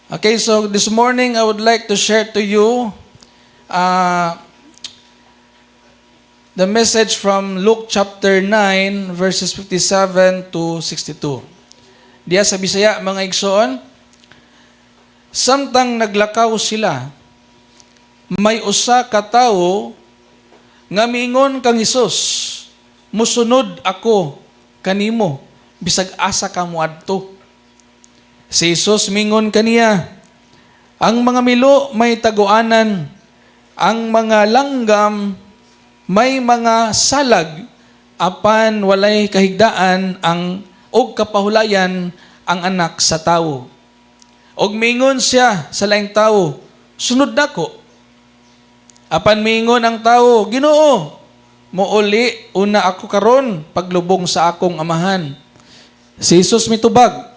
Okay, so this morning I would like to share to you the message from Luke chapter 9 verses 57 to 62. Diya sa Bisaya, mga igsoon, samtang naglakaw sila, may usa ka tawo nga miingon kang Hesus, "Musunod ako kanimo bisag asa ka moadto." Si Jesus mingon kaniya, "Ang mga milo may taguanan, ang mga langgam may mga salag, apan walay kahigdaan ang og kapahulayan ang Anak sa Tawo." Og mingon siya sa laing tawo, "Sunod nako." Apan mingon ang tawo, "Ginoo, mouli una ako karon paglubong sa akong amahan." Si Jesus mitubag,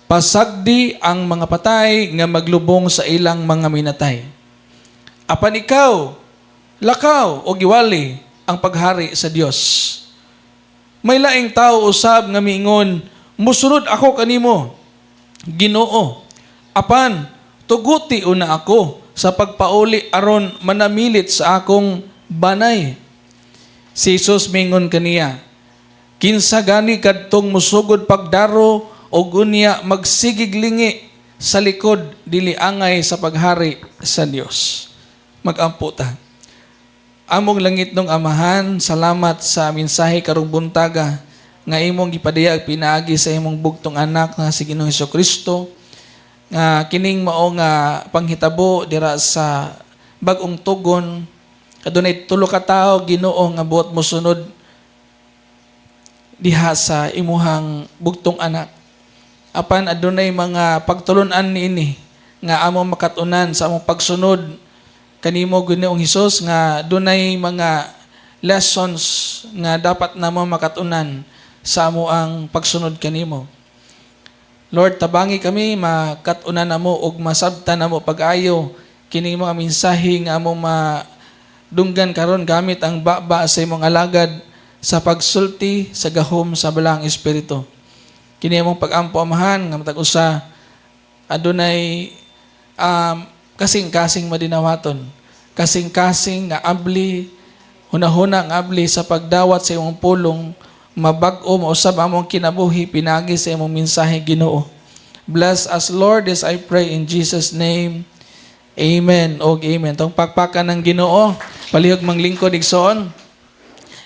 "Pasagdi ang mga patay nga maglubong sa ilang mga minatay. Apan ikaw, lakaw og iwali ang paghari sa Dios." May laing tao usab nga miingon, "Musunod ako kanimo, Ginoo. Apan tuguti una ako sa pagpauli aron manamilit sa akong banay." Si Jesus mingon kaniya, "Kinsa gani kadtong musugod pagdaro og unya magsigig lingi sa likod, dili angay sa paghari sa Dios." Magampo ta. Among langitnong Amahan, salamat sa mensahe karong buntaga nga imong gipadayag pinaagi sa imong bugtong Anak nga si Ginoong Kristo, nga kining mao nga panghitabo dira sa Bag-ong Tugon, adunay tulo ka tawo, Ginoo, nga buot mosunod diha sa imuhang bugtong Anak. Apan adunay mga pagtulunan niini nga among makatunan sa among pagsunod kanimo, Ginoong Hesus, nga dunay mga lessons nga dapat namo makatunan sa amo ang pagsunod kanimo. Lord, tabangi kami makat-unan namo ug masabtan namo pag-ayo kining mga mensahe nga among madunggan karon gamit ang baba sa imong alagad sa pagsulti sa gahom sa Balaang Espiritu. Kini among pag-ampo, Amahan, nga matag usa adunay kasing-kasing madinawaton, kasing-kasing nga abli, hunahuna nga abli sa pagdawat sa imong pulong, mabag-o mausab among kinabuhi pinagi sa imong mensahe, Ginoo. Bless us, Lord, as I pray in Jesus' name. Amen og amen. Tong pakpakan ng Ginoo, palihog manglingkod, igsoon.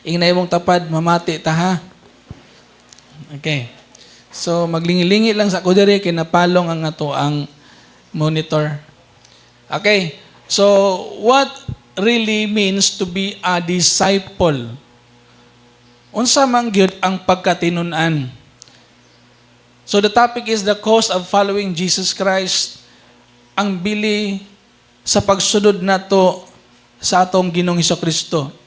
Ingna imong tapad, mamati ta ha. Okay. So maglingi-lingi lang sa ko diri kay napalong ang ato ang monitor. Okay. So what really means to be a disciple? Unsa man gyud ang pagkatinun-an? So the topic is the cost of following Jesus Christ. Ang bili sa pagsunod nato sa atong Ginoong Kristo.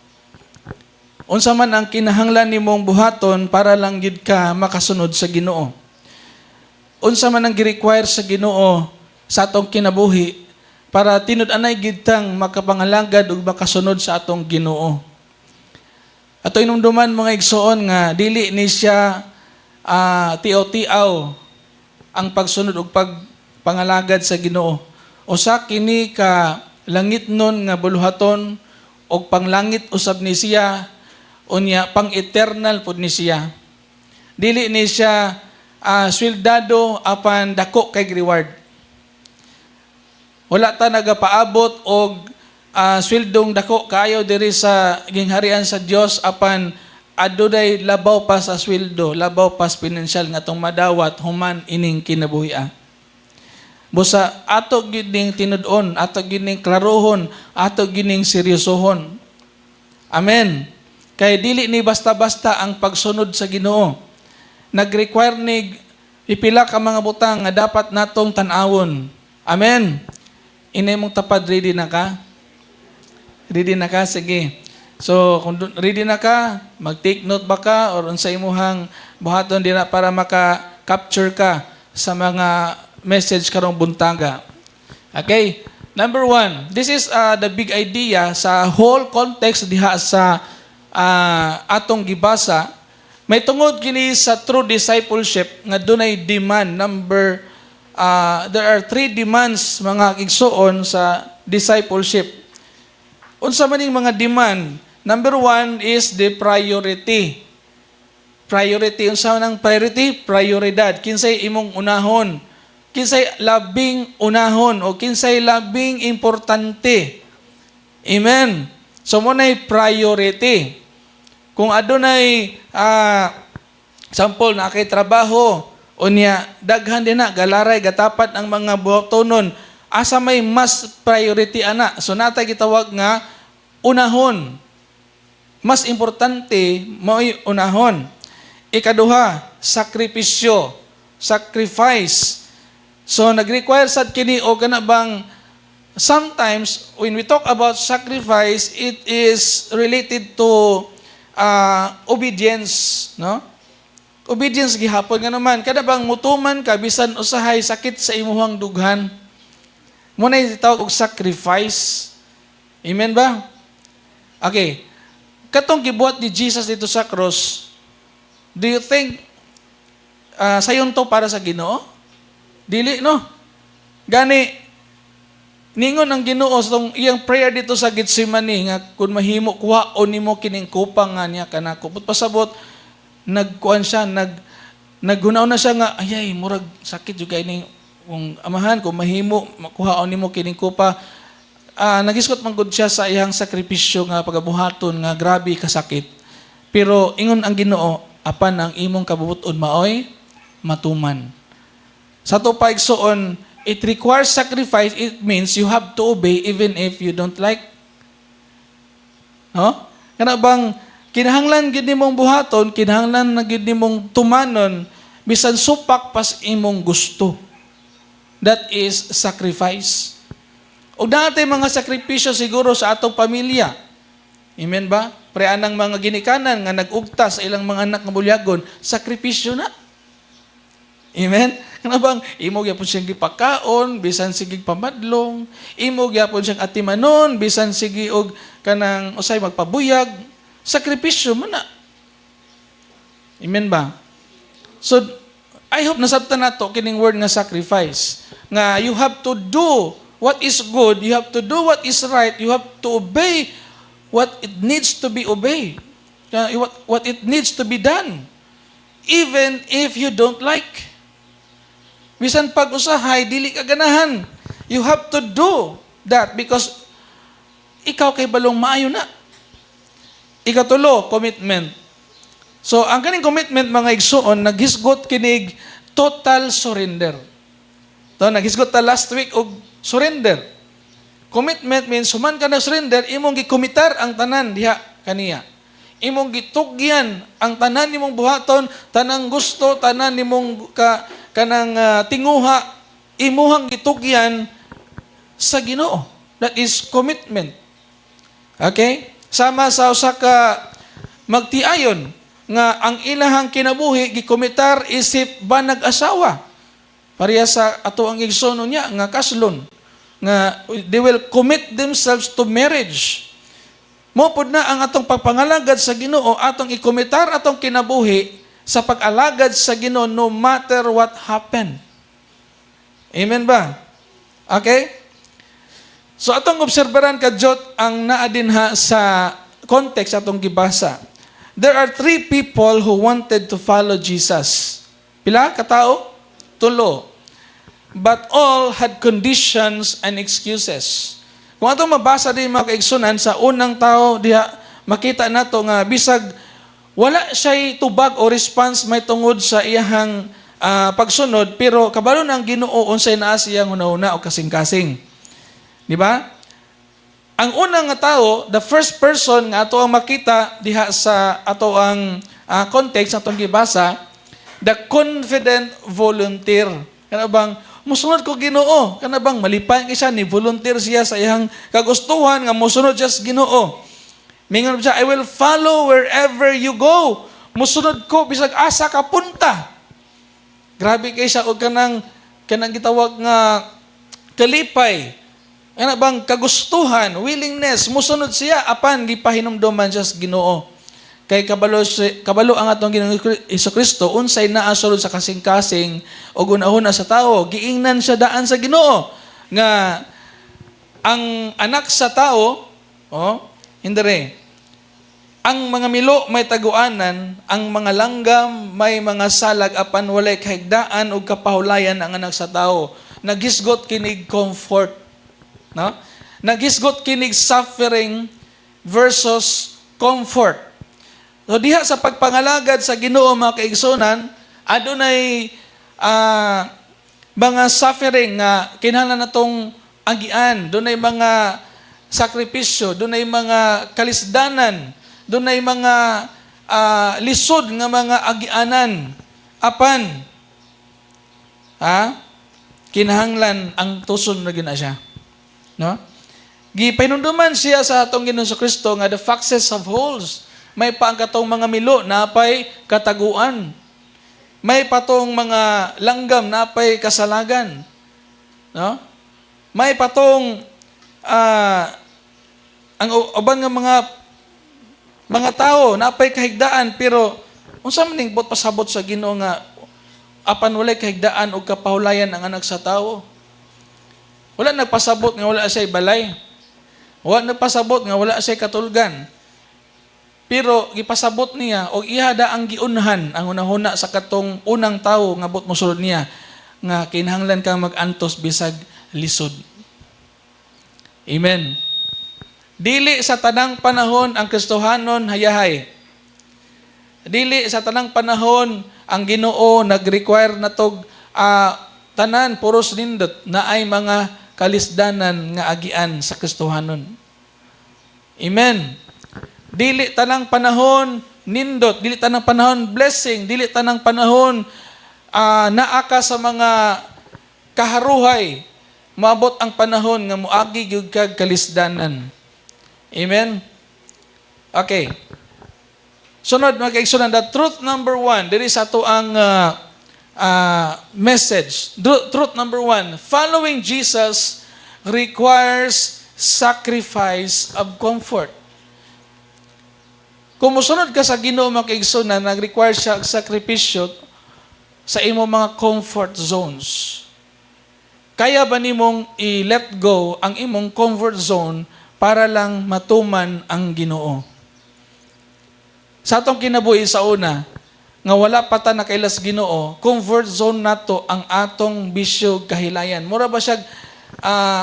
Unsa man ang kinahanglan nimong buhaton para lang gyud ka makasunod sa Ginoo? Unsa man ang gi-require sa Ginoo sa atong kinabuhi para tinud-anay gyud tang makapangalagad ug makasunod sa atong Ginoo? Ato inumduman, mga igsoon, nga dili ni siya tiaw-tiaw ang pagsunod ug pagpangalagad sa Ginoo. Usa kini ka langitnon nga buluhaton ug panglangit usab ni siya, unya pang eternal pud ni siya. Dili ni siya sweldado apan dako kay reward. Wala ta nagapaabot og sweldong dako kaayo diri sa gingharian sa Dios, apan adunay labaw pa sa sweldo, labaw pa sa financial nga atong madawat human ining kinabuhi. Busa ato gyud ning tinud-on, ato gyud ning klarohon, ato gyud ning seryosohon. Amen. Kay dili ni basta-basta ang pagsunod sa Ginoo. Nag-require ni pipila ka mga butang nga dapat natong tan-awon. Amen. Ingna imong tapad, ready na ka? Ready na ka? Sige. So, kung ready na ka, mag-take note ba ka or unsa imuhang buhaton dira para maka-capture ka sa mga message karong buntaga? Okay. Number one, this is the big idea sa whole context diha sa atong gibasa. May tungod kini sa true discipleship nga dunay demand. Number There are three demands, mga igsuon, sa discipleship. Unsa man ning mga demand? Number one is the priority. Priority, unsa man ang priority? Prioridad. Kinsay imong unahon? Kinsay labing unahon o kinsay labing importante? Amen. So mao nay priority. Kung adunay sample na kay trabaho, unya daghan din na galaray gatapat ang mga buhatonon, asa may mas priority ana? So natay gitawag nga unahon. Mas importante, mao'y unahon. Ikaduha, sakripisyo, sacrifice. So nag-require sad kini o kana bang sometimes when we talk about sacrifice, it is related to obedience, no? Obedience gihapon nga naman kada bang mutuman ka bisan usahay sakit sa imuhang dughan. Mao na tawag og sacrifice. Amen ba? Okay. Katong gibuhat ni Jesus dito sa cross, do you think sayon to para sa Ginoo? Dili, no? Gani ningon ang Ginoo sa tong iyang prayer dito sa Gethsemane nga kung mahimo, kuhaon nimo kining kupa nga niya kanako. But pasabot nagkuan siya, naghunaw na siya nga ayay, murag sakit jud kay ning kung Amahan, kung mahimo, makuhaon nimo kining kupa. Nagisgot man gud siya sa iyang sakripisyo nga pagabuhaton nga grabe kasakit. Pero ingon ang Ginoo, apan ang imong kabubuton maoy matuman. Sa ato pa, igsuon, it requires sacrifice. It means you have to obey even if you don't like. No? Kana bang kinahanglan gid nimong buhaton, kinahanglan na gid nimong tumanon bisan supak pas imong gusto. That is sacrifice. Ug naa tay mga sakripisyo siguro sa atong pamilya. Amen ba? Pre anang mga ginikanan nga nag-ugta sa ilang mga anak nga bulyagon, sakripisyo na. Amen? Kana bang imo gyapon siyang gipakaon bisan sige pamadlong, imo gyapon siyang atimanon bisan sige og kanang usay magpabuyag, sakripisyo man na. Amen ba? So I hope nasabtan nato kining word nga sacrifice. Nga you have to do what is good, you have to do what is right, you have to obey what it needs to be obeyed. What it needs to be done. Even if you don't like. Bisan pag usahay, dili ka ganahan. You have to do that because ikaw kay balong maayo na. Ikatulo, commitment. So, ang kaning commitment, mga igsuon, naghisgot kinig total surrender. To, naghisgot ta last week og surrender. Commitment means human ka na surrender, imong gikomitar ang tanan diha kaniya. Imong gitugyan ang tanan nimong buhaton, tanang gusto, tanan nimong ka kanang tinguha, imuhang gitugyan sa Ginoo. That is commitment. Okay? Sama sa usa ka magtiayon nga ang ilahang kinabuhi gikomitar isip banag asawa. Pareha sa ato ang igsoon niya nga kaslon nga they will commit themselves to marriage. Mao pod na ang atong pagpangalagad sa Ginoo, atong ikomitar atong kinabuhi sa pag-alagad sa Ginoo no matter what happen. Amen ba? Okay? So atong obserbaran kadyot ang naa dinha sa context atong gibasa. There are three people who wanted to follow Jesus. Pila katao? Tulo. But all had conditions and excuses. Kung atong mabasa din, mga kaigsunan, sa unang tao diha, makita nato nga bisag wala siya'y tubag o response may tungod sa iyahang pagsunod, pero kabalo ng Ginoo unsay naa siyang hunahuna o kasing-kasing. Di ba? Ang unang nga tao, the first person nga ato ang makita diha sa ato ang context atong gibasa, the confident volunteer. Kana bang musunod ko Ginoo? Kana bang malipay siya, ni volunteer siya sa iyang kagustuhan nga musunod siya sa Ginoo. Mingon siya, "I will follow wherever you go." Musunod ko bisag asa ka punta. Grabe kay siya og kanang gitawag nga kalipay. Ana bang kagustuhan, willingness, musunod siya apan gipahinumduman siya sa Ginoo. Kay kabalo ang atong Ginoong Kristo unsay naa sulod sa kasing-kasing ug hunahuna sa tao. Giingnan siya daan sa Ginoo nga ang anak sa tao, oh, hindere. Ang mga milo may taguanan, ang mga langgam may mga salag, apan walay kahigdaan ug kapahulayan ang anak sa tao. Naghisgot kinig comfort, no? Naghisgot kinig suffering versus comfort. So diha sa pagpangalagad sa Ginoo, mga kaigsunan, adunay mga suffering nga kinahanglan natong agian, dunay mga sakripisyo, dunay mga kalisdanan, dunay mga lisod nga mga agianan. Apan ha, kinahanglan ang tuson na gina siya. No? Gipahinumduman siya sa atong Ginoong Kristo nga the foxes have holes. May pa ang katong mga milo, napay kataguan. May patong mga langgam, napay kasalagan. No? May patong ang uban nga mga tao napay kahigdaan, pero unsa man ning buot pasabot sa Ginoo nga apan walay kahigdaan og kapahulayan ang anak sa tao? Wala nagpasabot nga wala siya balay. Wala nagpasabot nga wala siya katulgan. Pero gipasabot niya og iya da ang giunhan ang hunahuna sa katong unang tawo nga buot mosulod niya nga kinahanglan kang mag-antos bisag lisod. Amen. Dili sa tanang panahon ang Kristohanon hayahay. Dili sa tanang panahon ang Ginoo nag-require natog tanan puros nindot na ay mga kalisdanan nga agian sa Kristohanon. Amen. Dili tanang panahon nindot, dili tanang panahon blessing, dili tanang panahon naa ka sa mga kaharuhay. Maabot ang panahon nga muagi gyud kag kalisdanan. Amen. Okay. Sunod, mga kaigsunan, the truth number one, diri sa ato ang message. Truth number one, following Jesus requires sacrifice of comfort. Kung musunod ka sa Ginoo, mga kaigsunan, nag-require siya og sakripisyo sa imong mga comfort zones. Kaya ba nimong i-let go ang imong comfort zone para lang matuman ang Ginoo? Sa atong kinabuhi sa una, nga wala pa ta nakailas Ginoo, comfort zone nato ang atong bisyo, kahilayan. Mura ba siya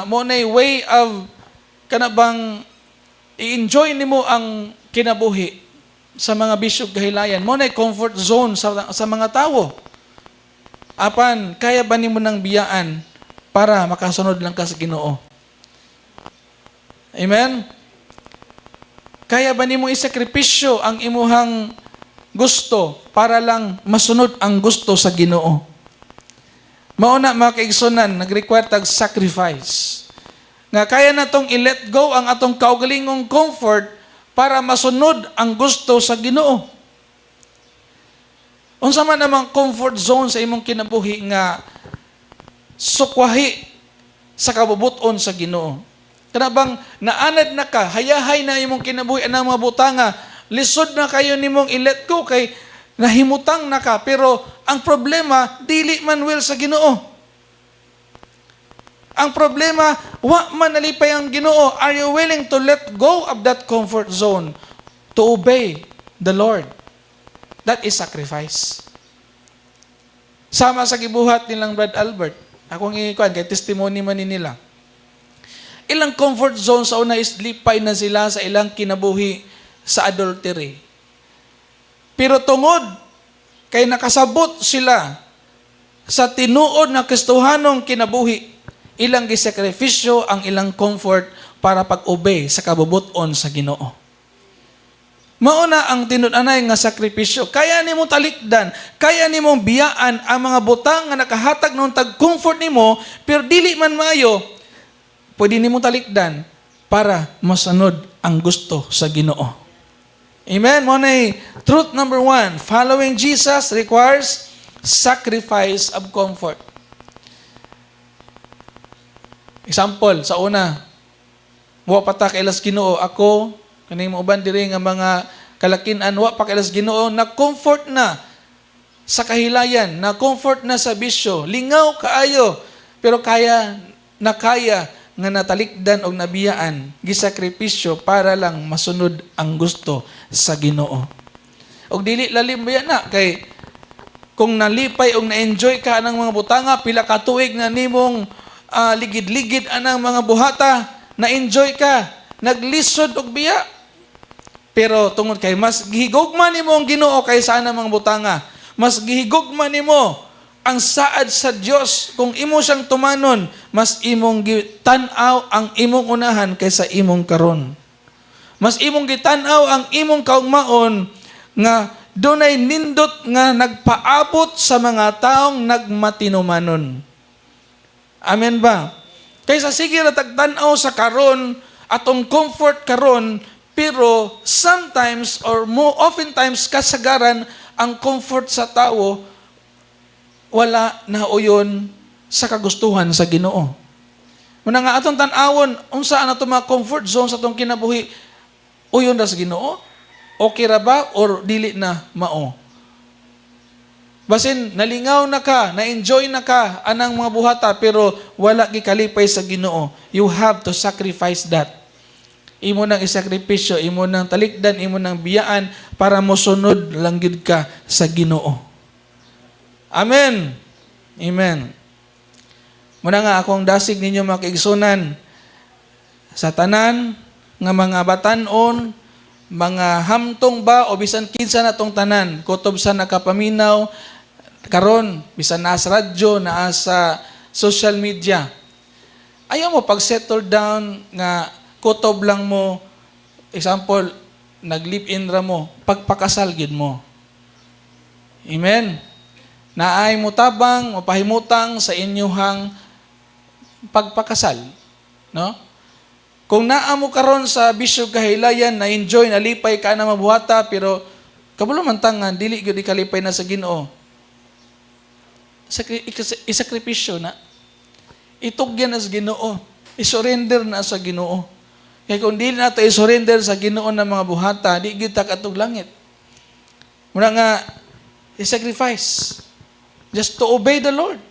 mo na way of kana bang i-enjoy nimo ang kinabuhi sa mga bisyo, kahilayan. Mo na comfort zone sa mga tawo. Apan kaya ba nimo nang biyaan para makasunod lang ka sa Ginoo? Amen? Kaya ba nimo isakripisyo ang imuhang gusto para lang masunod ang gusto sa Ginoo? Mao na, mga kaigsunan, nag-require tag sacrifice. Nga kaya natong i-let go ang atong kaugalingong comfort para masunod ang gusto sa Ginoo. Unsa man namang comfort zone sa imong kinabuhi nga sukwahi sa kabubuton sa Ginoo? Kana bang naanad na ka, hayahay na imong kinabuhi ang mga butanga, lisod na kayo nimong i-let go kay nahimutang na ka, pero ang problema, dili man will sa Ginoo. Ang problema, wa man nalipay ang Ginoo. Are you willing to let go of that comfort zone to obey the Lord? That is sacrifice. Sama sa gibuhat nilang Brad Albert. Akong ikuan kay testimony man ni nila. Ilang comfort zone sa una is lipay na sila sa ilang kinabuhi sa adultery. Pero tungod kay nakasabot sila sa tinuod na Kristohanong kinabuhi, ilang gisakripisyo ang ilang comfort para pag-obey sa kabubuton sa Ginoo. Mauna ang tinud-anay nga sakripisyo. Kaya nimo talikdan, kaya nimo biyaan ang mga butang nga nakahatag ng tag-comfort nimo, pero dili man maayo, pwede nimo talikdan para masunod ang gusto sa Ginoo. Amen? Mo na truth number one, following Jesus requires sacrifice of comfort. Example, sa una, wa pa ta kailas Ginoo, ako, kaning uban diri nga mga Kalakinan wa pa kaila sa Ginoo, na comfort na sa kahilayan, na comfort na sa bisyo, lingaw kaayo, pero kaya na kaya nga natalikdan og nabiyaan, gisakripisyo para lang masunod ang gusto sa Ginoo. Og dili lalim ba na kay kung nalipay og na-enjoy ka ng mga butanga, pila ka tuig na nimong ligid-ligid anang mga buhata, na-enjoy ka, naglisod og biya. Pero tungod kay mas gihigugma nimo ang Ginoo kaysa anang mga butanga, mas gihigugma nimo ang saad sa Dios, kung imo siyang tumanon, mas imong gitan-aw ang imong unahan kaysa imong karon. Mas imong gitan-aw ang imong kaugmaon nga dunay nindot nga nagpaabot sa mga taong nagmatinumanon. Amen ba? Kaysa sige ra tagtan-aw sa karon, atong comfort karon, pero sometimes or more oftentimes, kasagaran ang comfort sa tao wala na uyon sa kagustuhan sa Ginoo. Muna nga atong tan-awon unsa ang atong mga comfort zone sa atong kinabuhi, uyon ra sa Ginoo? Okay ra ba or dili na mao? Basin nalingaw na ka, na-enjoy na ka anang mga buhata pero wala gikalipay sa Ginoo. You have to sacrifice that. Imo nang isakripisyo, imo nang talikdan, imo nang biyaan para mosunod lang gid ka sa Ginoo. Amen. Amen. Muna nga akong dasig ninyo, mga kaigsunan, sa tanan nga mga batanon, mga hamtong ba o bisan kinsa na tong tanan, kutob sa nakapaminaw karon, bisan naa sa radyo, naa sa social media. Ayaw mo pag settle down nga kutob lang mo, example, nag-live-in ra mo, pagpakasal gid mo. Amen. Naay mutabang, mapahimutang sa inyuhang pagpakasal. No? Kung naa mo karon sa bisyo, kahilayan, na enjoy, nalipay ka na mabuhata, pero kabalo man ta nga dili gyud ikalipay na sa Ginoo. Isakripisyo na. Itugyan na sa Ginoo. I-surrender na sa Ginoo. Kaya kung dili nato i-surrender sa Ginoo ng mga buhata, di gyud ta kaadtog langit. Muna nga i-sacrifice just to obey the Lord.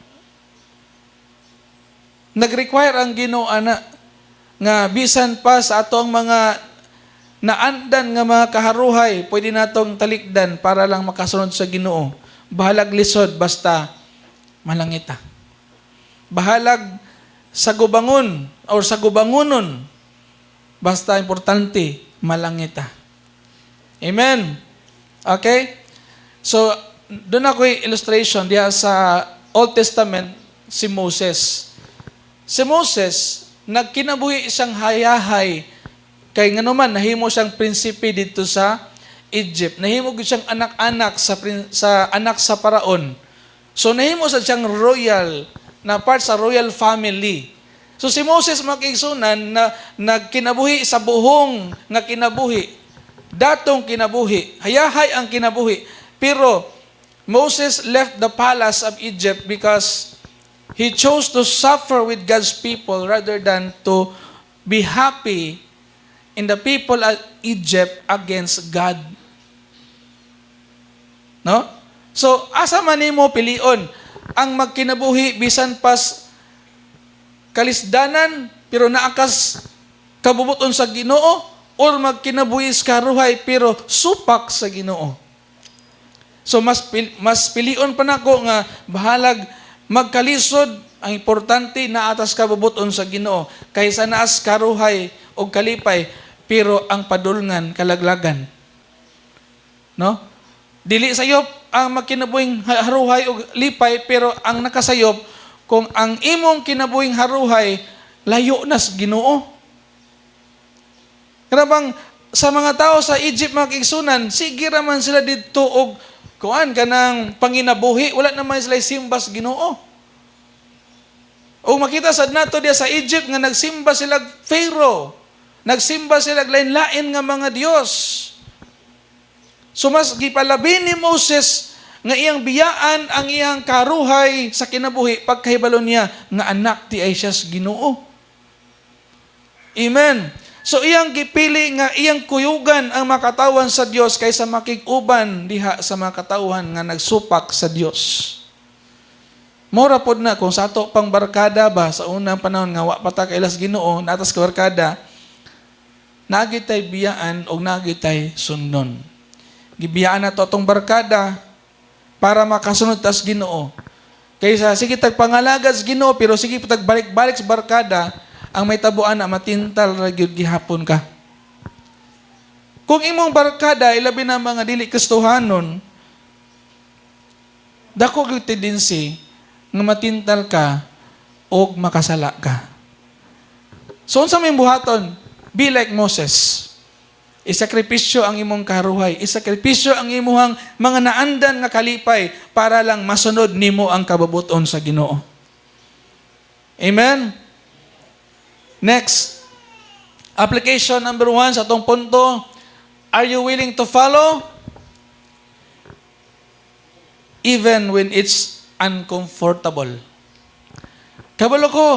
Nag-require ang Ginoo ana nga bisan pa sa atong mga naandan nga mga kaharuhay, pwede natong talikdan para lang makasunod sa Ginoo. Bahalag lisod, basta malangita. Bahalag sa gubangon or sa gubangunon, basta importante malangita. Amen. Okay? So, doon ako illustration diha sa Old Testament, si Moses. Si Moses, nagkinabuhi siyang hayahay kay nganuman nahimo siyang prinsipe dito sa Egypt. Nahimo gyud siyang anak-anak sa anak sa paraon. So nahimo sa siyang royal na part sa royal family. So si Moses, mga kaigsunan, na nagkinabuhi sa buhong nga kinabuhi, datong kinabuhi, hayahay ang kinabuhi. Pero Moses left the palace of Egypt because he chose to suffer with God's people rather than to be happy in the people of Egypt against God. No? So, asa man nimo pilion ang magkinabuhi bisan pas kalisdanan pero naa kas kabubuton sa Ginoo or magkinabuhi sa karuhay pero supak sa Ginoo? So mas pilion pa nako nga bahalag magkalisod, ang importante naa tas kabubuton sa Ginoo kaysa naas karuhay og kalipay pero ang padulngan kalaglagan. No? Dili sayop ang magkinabuhing haruhay og lipay, pero ang nakasayop kung ang imong kinabuhing haruhay layo na sa Ginoo. Kana sa mga tao sa Egypt, mga kaigsunan, sige ra man sila didto og kuan kanang panginabuhi, wala naman sila simba sa Ginoo. O makita sad nato diya sa Egypt nga nagsimba sila Pharaoh. Nagsimba sila lain-lain nga mga Dios. So mas gipalabi ni Moses nga iyang biyaan ang iyang karuhay sa kinabuhi pagkahibalo niya nga anak ti ay siya sa Ginoo. Amen. So iyang gipili nga iyang kuyugan ang makatawan sa Dios kaysa makig-uban diha sa mga katawhan nga nagsupak sa Dios. Mura pod na kung sa ato pang barkada ba sa unang panahon nga wa pa ta kaila sa Ginoo, naa ta sa barkada, naa gitay biyaan o naa gitay sundon. Gibiyaan nato atong barkada para makasunod ta sa Ginoo. Kaysa sige tag pangalagad sa Ginoo pero sige tag balik-balik sa barkada, ang mahitabuan na matintal ra gyud gihapon ka. Kung imong barkada ilabi na mga dili Kristohanon, dako gyud tendency nga matintal ka og makasala ka. So unsa may buhaton? Be like Moses. Isakripisyo ang imong karuhay. Isakripisyo ang imuhang mga naandan nga kalipay para lang masunod nimo ang kabubuton sa Ginoo. Amen? Next. Application number 1 sa atong punto. Are you willing to follow? Even when it's uncomfortable. Kabalo ko,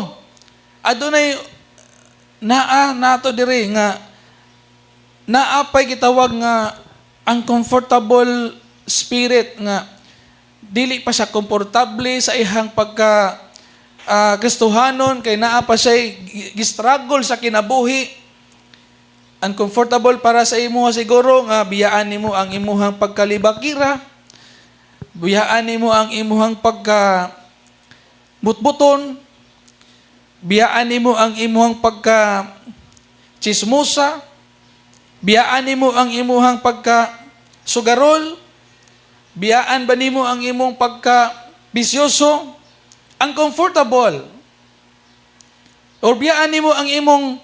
adunay naa nato diri nga naa pay gitawag nga uncomfortable spirit nga dili pa siya komportable sa ihang pagka Kristohanon kay naa pa siya gistruggle sa kinabuhi. Uncomfortable para sa imo siguro nga biyaan nimo ang imuhang pagkalibakira, biyaan nimo ang imuhang pagka butbuton, biyaan nimo ang imuhang pagka chismosa, biyaan nimo ang imuhang pagka sugarol, biyaan ba nimo ang imong pagka bisyoso, uncomfortable. Or biyaan nimo ang imong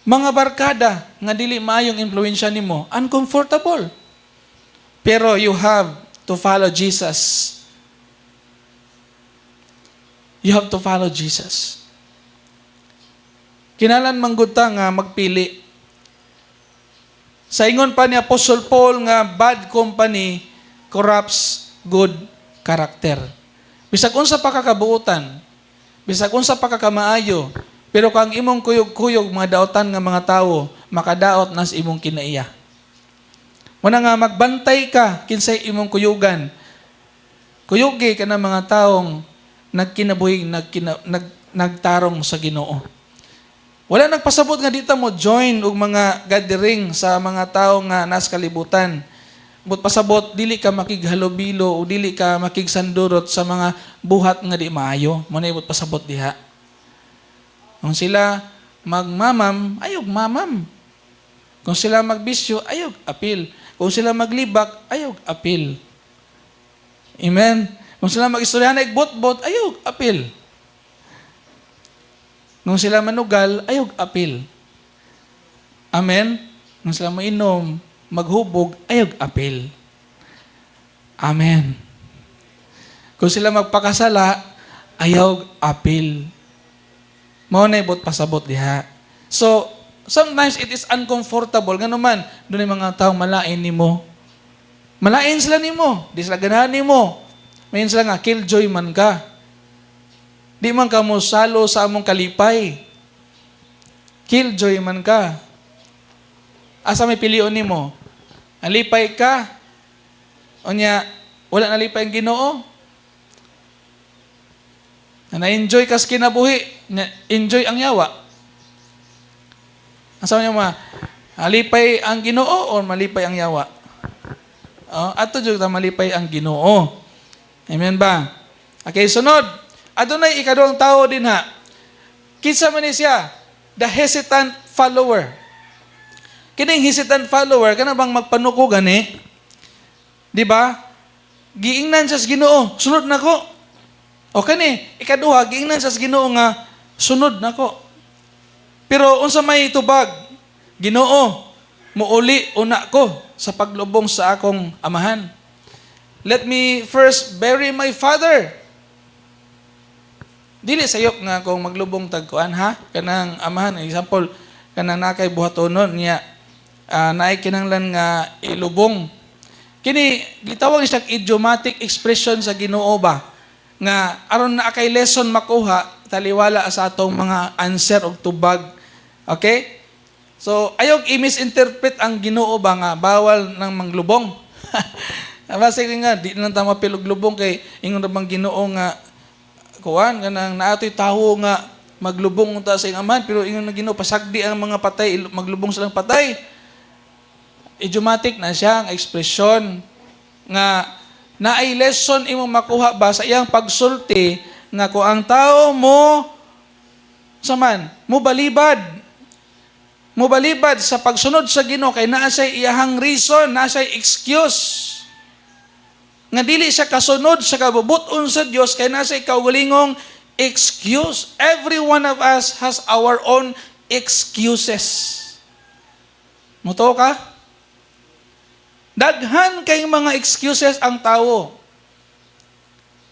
mga barkada nga dili maayong impluwensya nimo, uncomfortable. Pero you have to follow Jesus. You have to follow Jesus. Kinahanglan manggod ta nga magpili. Sa ingon pa ni Apostle Paul nga bad company corrupts good character. Bisag unsa pa kakabuotan, bisag unsa pa kakamaayo, pero kang imong kuyog-kuyog mga daotan nga mga tawo, makadaot na sa imong kinaiya. Muna nga magbantay ka kinsay imong kuyugan. Kuyugi ka ng mga taong nagkinabuhi, nagtarong sa Ginoo. Wala nagpasabot nga dita mo join og mga gathering sa mga tao nga nasa kalibutan. But pasabot dili ka makighalubilo o dili ka makigsandurot sa mga buhat nga di maayo. Mo na ibot pasabot diha. Kung sila magmamam, ayog mamam. Kung sila magbisyo, ayog apil. Kung sila maglibak, ayog apil. Amen. Kung sila magistoryahan ay bot-bot, ayog apil. Kung sila manugal, ayog apil. Amen. Kung sila mainom, maghubog, ayog apil. Amen. Kung sila magpakasala, ayaw apil. Mao na ibot pasabot diha. So, sometimes it is uncomfortable. Ngano man, doon yung mga taong malain nimo. Malain sila nimo. Di sila ganahan nimo. Mayon sila nga, killjoy man ka. Di man ka mo salo sa among kalipay. Killjoy man ka. Asa may pilion nimo? Alipay ka. Unya, wala nalipay ang Ginoo. Na na-enjoy ka sa kinabuhi, na enjoy ang yawa. Asa niya ma, alipay ang Ginoo or malipay ang yawa? Oh, ato jud ta malipay ang Ginoo. Amen ba? Okay, sunod. Adunay ikaduhang tao din ha. Kinsa man ni siya? The hesitant follower. Kining hesitant follower kana bang magpanuko gani? Di ba? Giingnan siya sa Ginoo, sunod nako. O kani, ikaduha, giingnan siya sa Ginoo nga sunod nako. Pero unsa may tubag? Ginoo, muuli una ko sa paglubong sa akong amahan. Let me first bury my father. Dili sayop nga kung maglubong tagkuan ha kanang amahan, example kanang nakay buhatonon niya, naay kinahanglan nga ilubong. Kini gitawag siya idiomatic expression sa Ginoo ba nga aron na kay lesson makuha taliwala sa atong mga answer og tubag. Okay? So ayaw i-misinterpret ang Ginoo ba nga bawal nang manglubong. Basta nga di lang ta mapil og lubong kay ingon ra bang Ginoo nga kuan, kanang naatoy tawo nga maglubong unta sa iyang amahan, pero ingon ng Ginoo, pasagdi ang mga patay maglubong silang patay. Idiomatic na siya ang ekspresyon nga naay lesson imong makuha ba sa iyang pagsulti nga kung ang tao mo saman mo balibad sa pagsunod sa Ginoo kay naa siya iyahang reason, naa siya excuse nga dili siya kasunod sa kabubut-on sa Dios kay naa siya kaugalingong excuse. Every one of us has our own excuses. Mutuo ka? Daghan kay mga excuses ang tao.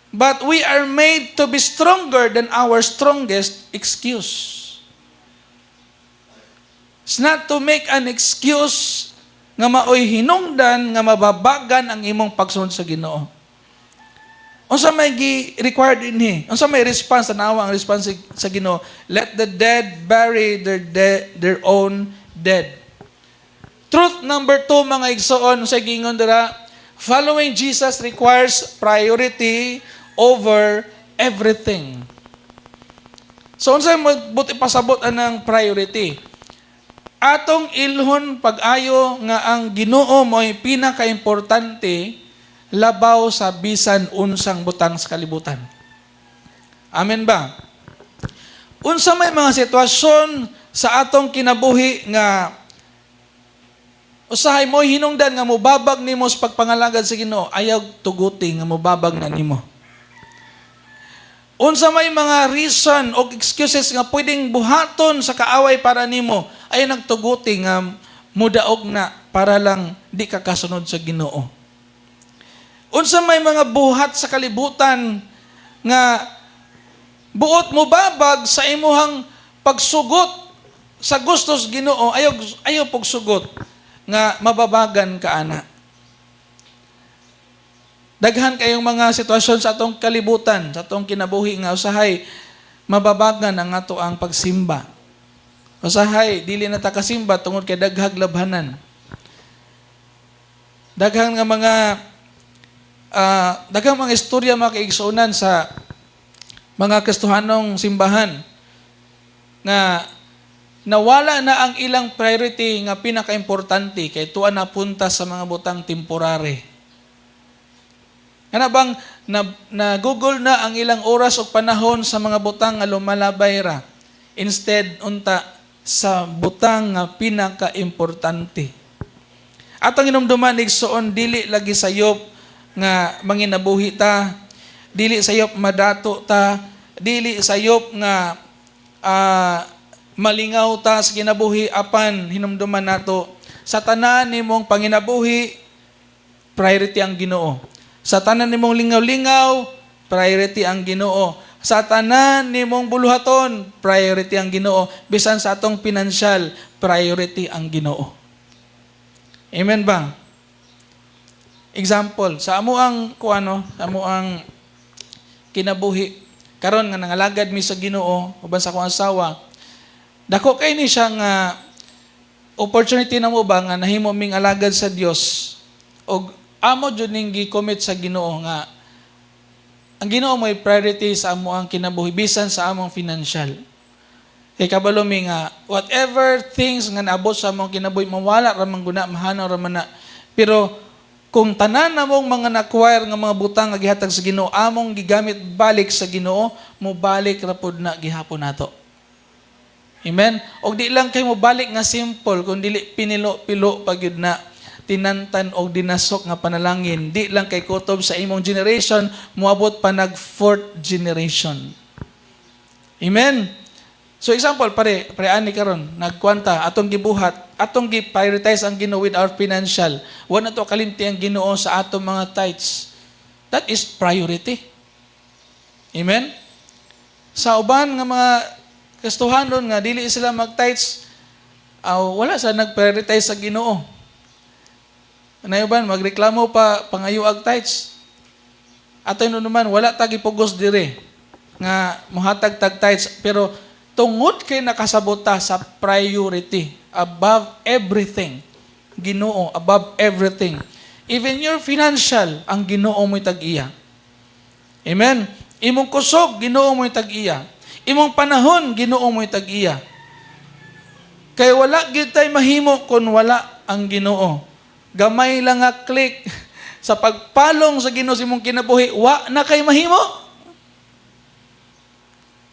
But we are made to be stronger than our strongest excuse. It's not to make an excuse nga maoy hinungdan nga mababagan ang imong pagsunod sa Ginoo. Unsa may gi required dinhi? Unsa may response? Tanawa ang response sa Ginoo. "Let the dead bury their own dead." Truth number 2, mga igsoon, sa gingon dira, following Jesus requires priority over everything. So unsay buot ipasabot anang priority? Atong ilhon pag-ayo nga ang Ginoo mo'y pinakaimportante labaw sa bisan unsang butang sa kalibutan. Amen ba? Unsa may mga sitwasyon sa atong kinabuhi nga usahay mo hinungdan nga mobabag nimo sa pagpangalagad sa Ginoo, ayaw tuguti nga mobabag na nimo. Unsa may mga reason o excuses nga pwedeng buhaton sa kaaway para nimo, ay nagtuguti nga mudaog na para lang di ka kasunod sa Ginoo. Unsa may mga buhat sa kalibutan nga buot mo babag sa imuhang pagsugot sa gustos Ginoo, ayaw ayaw pagsugot nga mababagan ka ana. Daghan kayong mga sitwasyon sa atong kalibutan, sa atong kinabuhi nga usahay mababagan ang ato ang pagsimba. Usahay dili na ta kasimba tungod kay daghag labhanan. Daghang nga mga daghang mga istorya, mga kaigsuonan, sa mga Kristohanong simbahan nga nawala na ang ilang priority nga pinakaimportante kay tuwa napunta sa mga butang temporary. Kana bang na Google na ang ilang oras o panahon sa mga butang nga lumalabay ra instead unta sa butang nga pinakaimportante. Atong hinumduman, igsoon, dili lagi sayop nga manginabuhi ta, dili sayop madato ta, dili sayop nga malingaw ta sa kinabuhi, apan hinumduman nato, sa tanan nimong panginabuhi, priority ang Ginoo. Sa tanan nimong lingaw-lingaw, priority ang Ginoo. Sa tanan nimong buluhaton, priority ang Ginoo. Bisan sa atong pinansyal, priority ang Ginoo. Amen ba? Example, sa amo ang kuano, sa amo ang kinabuhi karon nga nangalagad mi sa Ginoo uban sa akong asawa. Dako kay ni siya nga opportunity na mo ba nga nahimo ming alagad sa Dios og amo jud ning gi-commit sa Ginoo nga ang Ginoo may priority sa amo ang kinabuhi bisan sa among financial. Kay kabalo mi nga whatever things nga naabot sa among kinabuhi, mawala ra man guna, mahanaw ra man na. Pero kung tanan namong mga na-acquire nga mga butang nga gihatag sa Ginoo among gigamit balik sa Ginoo, mo balik ra pod na gihapon nato. Amen. Og di lang kay mo balik nga simple, kun dili pinilo-pilo pa gyud na, tinantan og dinasok nga panalangin. Di lang kay kutob sa imong generation, moabot pa nag fourth generation. Amen. So example, pare pare ani karon nagkwanta atong gibuhat, atong gi-prioritize ang Ginoo with our financial. Wa na to kalimti ang Ginoo sa atong mga tithes. That is priority. Amen. Sa uban nga mga Kristohanon nga dili sila mag-tithes, wala sa nag-prioritize sa Ginoo. Naay uban magreklamo pa, pangayo ag tithes. Ato naman wala ta gipugos dire nga mohatag tag tithes, pero Tungod kay nakasabot ta sa priority above everything. Ginoo above everything. Even your financial, ang Ginoo mo'y tag-iya. Amen. Imong kusog, Ginoo mo'y tag-iya. Imong panahon, Ginoo mo'y tag-iya. Kay wala gyud tay mahimo kung wala ang Ginoo. Gamay lang nga click sa pagpalong sa Ginoo sa imong kinabuhi, wa na kay mahimo.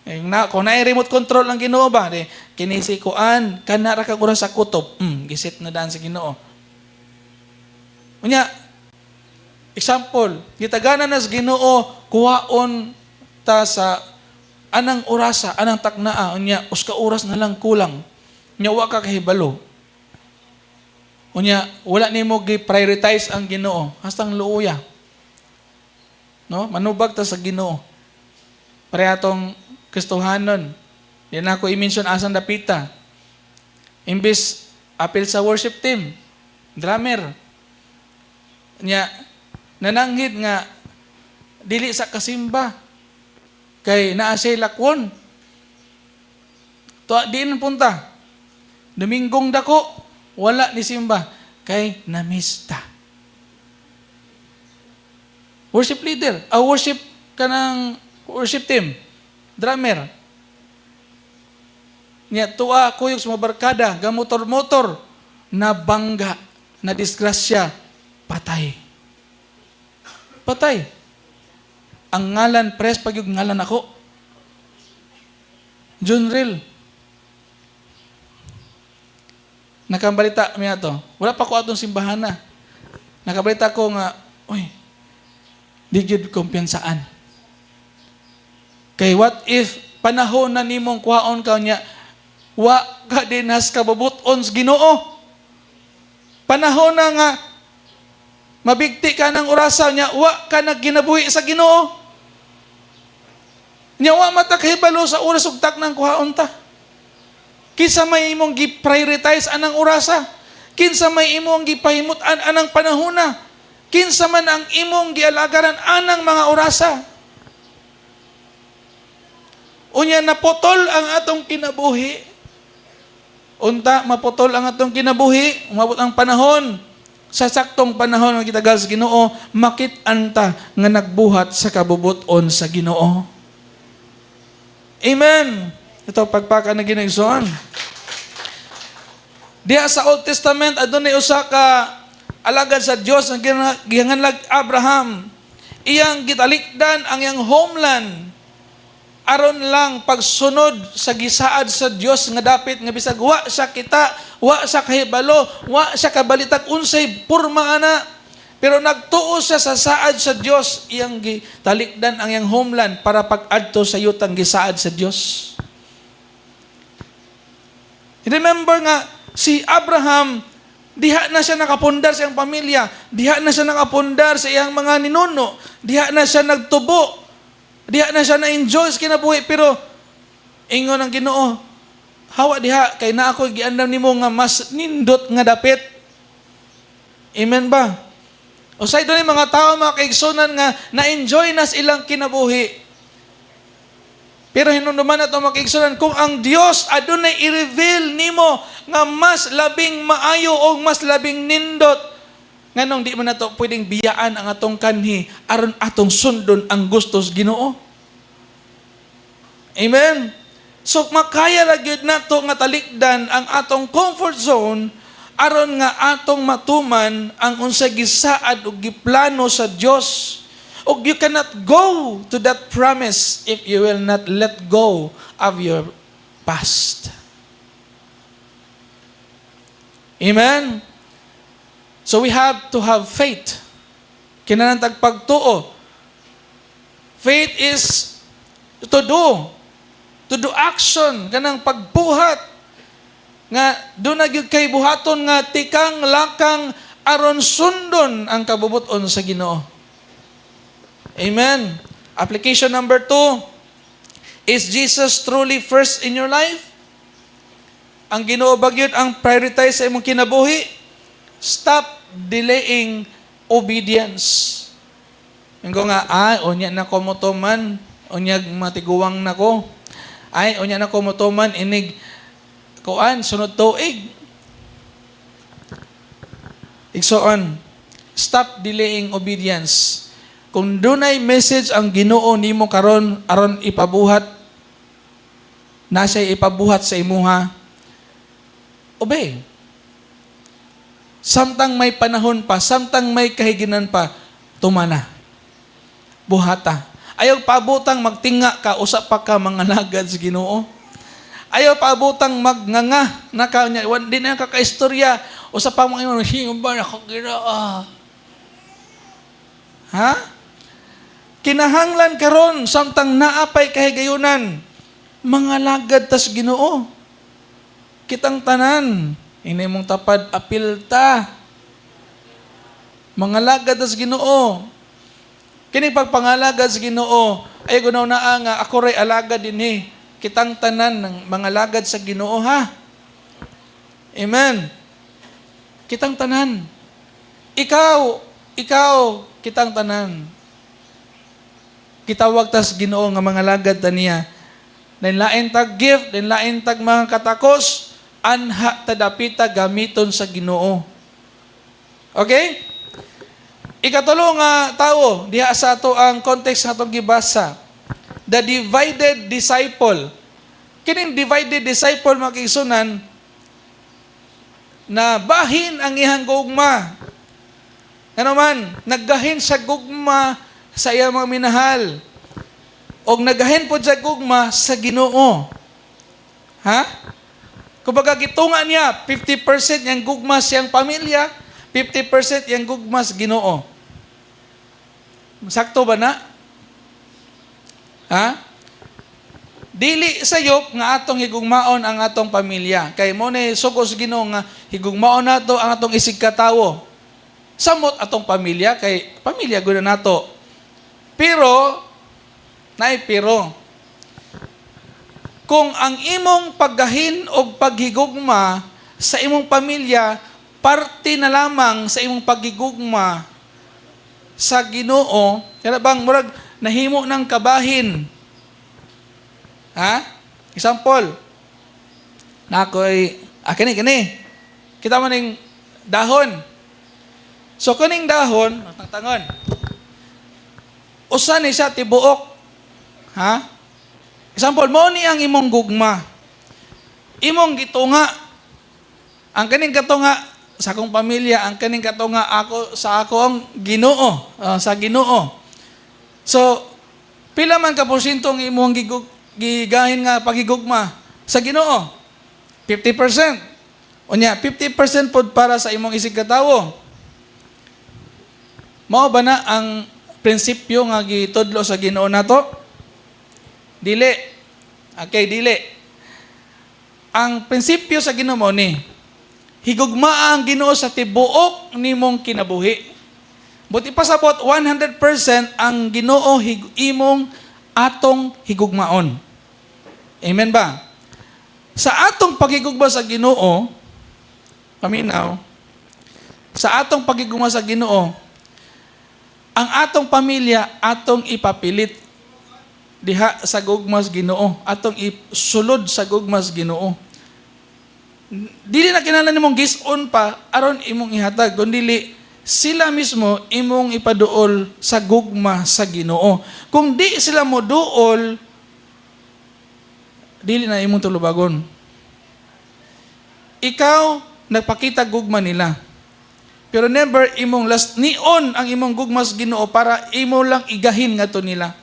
Eh, na, kung na remote control ang Ginoo ba, di, kini si kuan, kana ra kag oras sa kutob, giset na daan sa Ginoo. Unya, example, gitagana na sa Ginoo, kuhaon ta sa anang orasa, anang taknaa, unya, usa ka oras na lang kulang. Unya, wa ka kahibalo. Unya, wala nimo gi-prioritize ang Ginoo, hastang luoya. No? Manubag ta sa Ginoo. Pareha atong Kristohanon. Di na ako i-mention asang dapita. Imbis apil sa worship team, drummer. Nya nananghid nga dili sa kasimba kay naa siya lakwon. To diin punta. Dominggong dako, wala ni simba kay namista. Worship leader, a worship kanang worship team, drummer. Nya tuwa kuyog sa mga barkada, gamotor-motor, nabangga, na disgrasya, patay. Patay. Ang ngalan, pres pag yung ngalan ako. Junril. Nakabalita mi ato. Wala pa ko atong simbahan na. Nakabalita ko nga, uy, di gyud kumpiyansaan. Kay what if panahon na nimong kuhaon ka niya, wa ka dinas kabubut-on sa Ginoo. Panahon na nga mabigti ka ng orasa niya, wa ka nagkinabuhi sa Ginoo. Nya wa man ta kahibalo sa oras ug taknang kuhaon ta. Kinsa may imong gi-prioritize anang orasa? Kinsa may imong gipahimut-an anang panahona? Kinsa man ang imong gialagaran anang mga orasa? Unya naputol ang atong kinabuhi. Unta maputol ang atong kinabuhi, umabot ang panahon. Sa saktong panahon nga gitagal sa Ginoo, makit-an ta nga nagbuhat sa kabubuton sa Ginoo. Amen. Ito pagpaka na Ginoo. Diha sa Old Testament adunay usa ka alagad sa Dios nga gihanganlag Abraham. Iyang gitalikdan ang iyang homeland aron lang pagsunod sa gisaad sa Dios nga dapit nga bisag wa siya kita, wa siya kahibalo, wa siya kabalitag unsay porma ana. Pero nagtuo siya sa saad sa Dios, iyang gitalikdan ang iyang homeland para pag-adto sa yutang gisaad sa Dios. Remember nga si Abraham, diha na siya nakapundar sa iyang pamilya, diha na siya nakapundar sa iyang mga ninuno, diha na siya nagtubo, diha na siya na-enjoy sa kinabuhi, pero ingon ang Ginoo, hawa diha kay naa ako giandam nimo nga mas nindot nga dapit. Amen ba? Usay doon mga tao, mga kaigsunan, nga na-enjoy na sa ilang kinabuhi. Pero hinumduman nato, mga kaigsunan, kung ang Dios adunay i-reveal nimo nga mas labing maayo o mas labing nindot, nganong di man nato pwedeng biyaan ang atong kanhi aron atong sundon ang gusto sa Ginoo? Amen. So makaya ra gyud nato nga talikdan ang atong comfort zone aron nga atong matuman ang unsa gisaad ug giplano sa Dios. Ug you cannot go to that promise if you will not let go of your past. Amen. So we have to have faith. Kinahanglan tag pagtuo. Faith is to do. To do action, kanang pagbuhat nga doon na gyud kay buhaton nga tikang lakang aron sundon ang kabubuton sa Ginoo. Amen. Application number 2: Is Jesus truly first in your life? Ang Ginoo ba gyud ang prioritize sa imong kinabuhi? Stop delaying obedience. Ingon nga, "Ah, unya na ko motuman, unyag matiguang na ko." Ay, unya na ko motuman inig kuan sunod tuig. Igsoon, stop delaying obedience. Kung dunay message ang Ginoo nimo karon aron ipabuhat, na siya ipabuhat sa imuha, obey. Samtang may panahon pa, samtang may kahiginan pa, tumana. Buhata. Ayaw paabutang magtinga ka, usa pa ka mangalagad sa Ginoo. Ayaw paabutang magnganga na ka, di na ka kaistorya, usa pa mga ingon, "Hingo ba na ako Ginoo?" Ha? Kinahanglan karon samtang naapay kahigayunan, mangalagad tas Ginoo. Kitang tanan, ini mong tapad, apil ta. Mangalagad tas Ginoo. Kini pagpangalagad sa Ginoo, ay gunaw na nga ako ray alagad dinhi. Kitang tanan ng mangalagad sa Ginoo, ha. Amen. Kitang tanan. Ikaw, ikaw, kitang tanan. Kitawag tas Ginoo nga mangalagad ta niya. Lain tag gift, lain tag mga katakos, anha ta dapita gamiton sa Ginoo. Okay? Ikatulo nga tawo diha sa ato ang context nga atong gibasa. The divided disciple. Kining divided disciple, mga kaigsunan, na bahin ang iyang gugma. Ano man, naggahin sa gugma sa iyang mga minahal. Og nagahin pod sa gugma sa Ginoo. Ha? Kumbaga gitunga niya 50% yang gugma siyang pamilya, 50% yang gugma sa Ginoo. Sakto ba na? Ha? Dili sayop nga atong higugmaon ang atong pamilya. Kay mo ni sugo sa Ginoo nga higugmaon nato ang atong isig katawo. Samot atong pamilya kay pamilya gud na nato. Pero naay pero. Kung ang imong paggahin o paghigugma sa imong pamilya parte na lamang sa imong paghigugma sa Ginoo, kaya bang murag nahimo ng kabahin? Ha? Example, na ako'y, kini, kini. Kita mo ning dahon. So, kuning dahon, tangtangon. Usa ni siya tibuok. Ha? Example, mo ni ang imong gugma. Imong gitunga. Ang kaning katunga sa akong pamilya, ang kaning katunga ako sa ako ang Ginoo, sa Ginoo. So, pila man ka porsyento ang imong gigahin nga pagigugma sa Ginoo? 50%. Unya, 50% pod para sa imong isig katawo. Mao ba na ang prinsipyo nga gitudlo sa Ginoo nato? Dili. Okay, dili. Ang prinsipyo sa Ginoo mo ni higugmaa ang Ginoo sa tibuok nimong kinabuhi. Buot ipasabot, 100% ang Ginoo imong atong higugmaon. Amen ba? Sa atong paghigugma sa Ginoo, paminaw, sa atong paghigugma sa Ginoo, ang atong pamilya atong ipapilit diha sa gugma sa Ginoo, atong isulod sa gugma sa Ginoo. Dili na kinahanglan nimong gis-on pa aron imong ihatag, kundi sila mismo imong ipaduol sa gugma sa Ginoo. Kung di sila mo duol, dili na imong tulubagon. Ikaw nagpakita gugma nila. Pero never imong lasnion ang imong gugma sa Ginoo para imo lang igahin ngadto nila.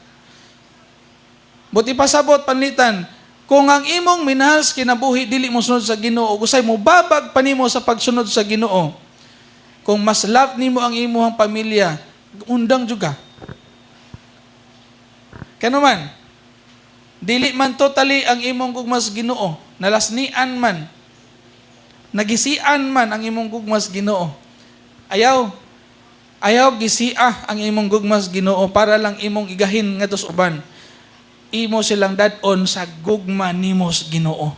Buot ipasabot, panlitan, kung ang imong minahal sa kinabuhi dili mo sunod sa Ginoo, usay mo babag pa nimo sa pagsunod sa Ginoo. Kung mas love nimo ang imong pamilya, undang juga. Kano man, dili man totally ang imong gugma sa Ginoo, nalasnian man, nagisian man ang imong gugma sa Ginoo. Ayaw, ayaw gisia ang imong gugma sa Ginoo para lang imong igahin ngadto sa uban. Imo silang dad-on sa gugma nimo sa Ginoo.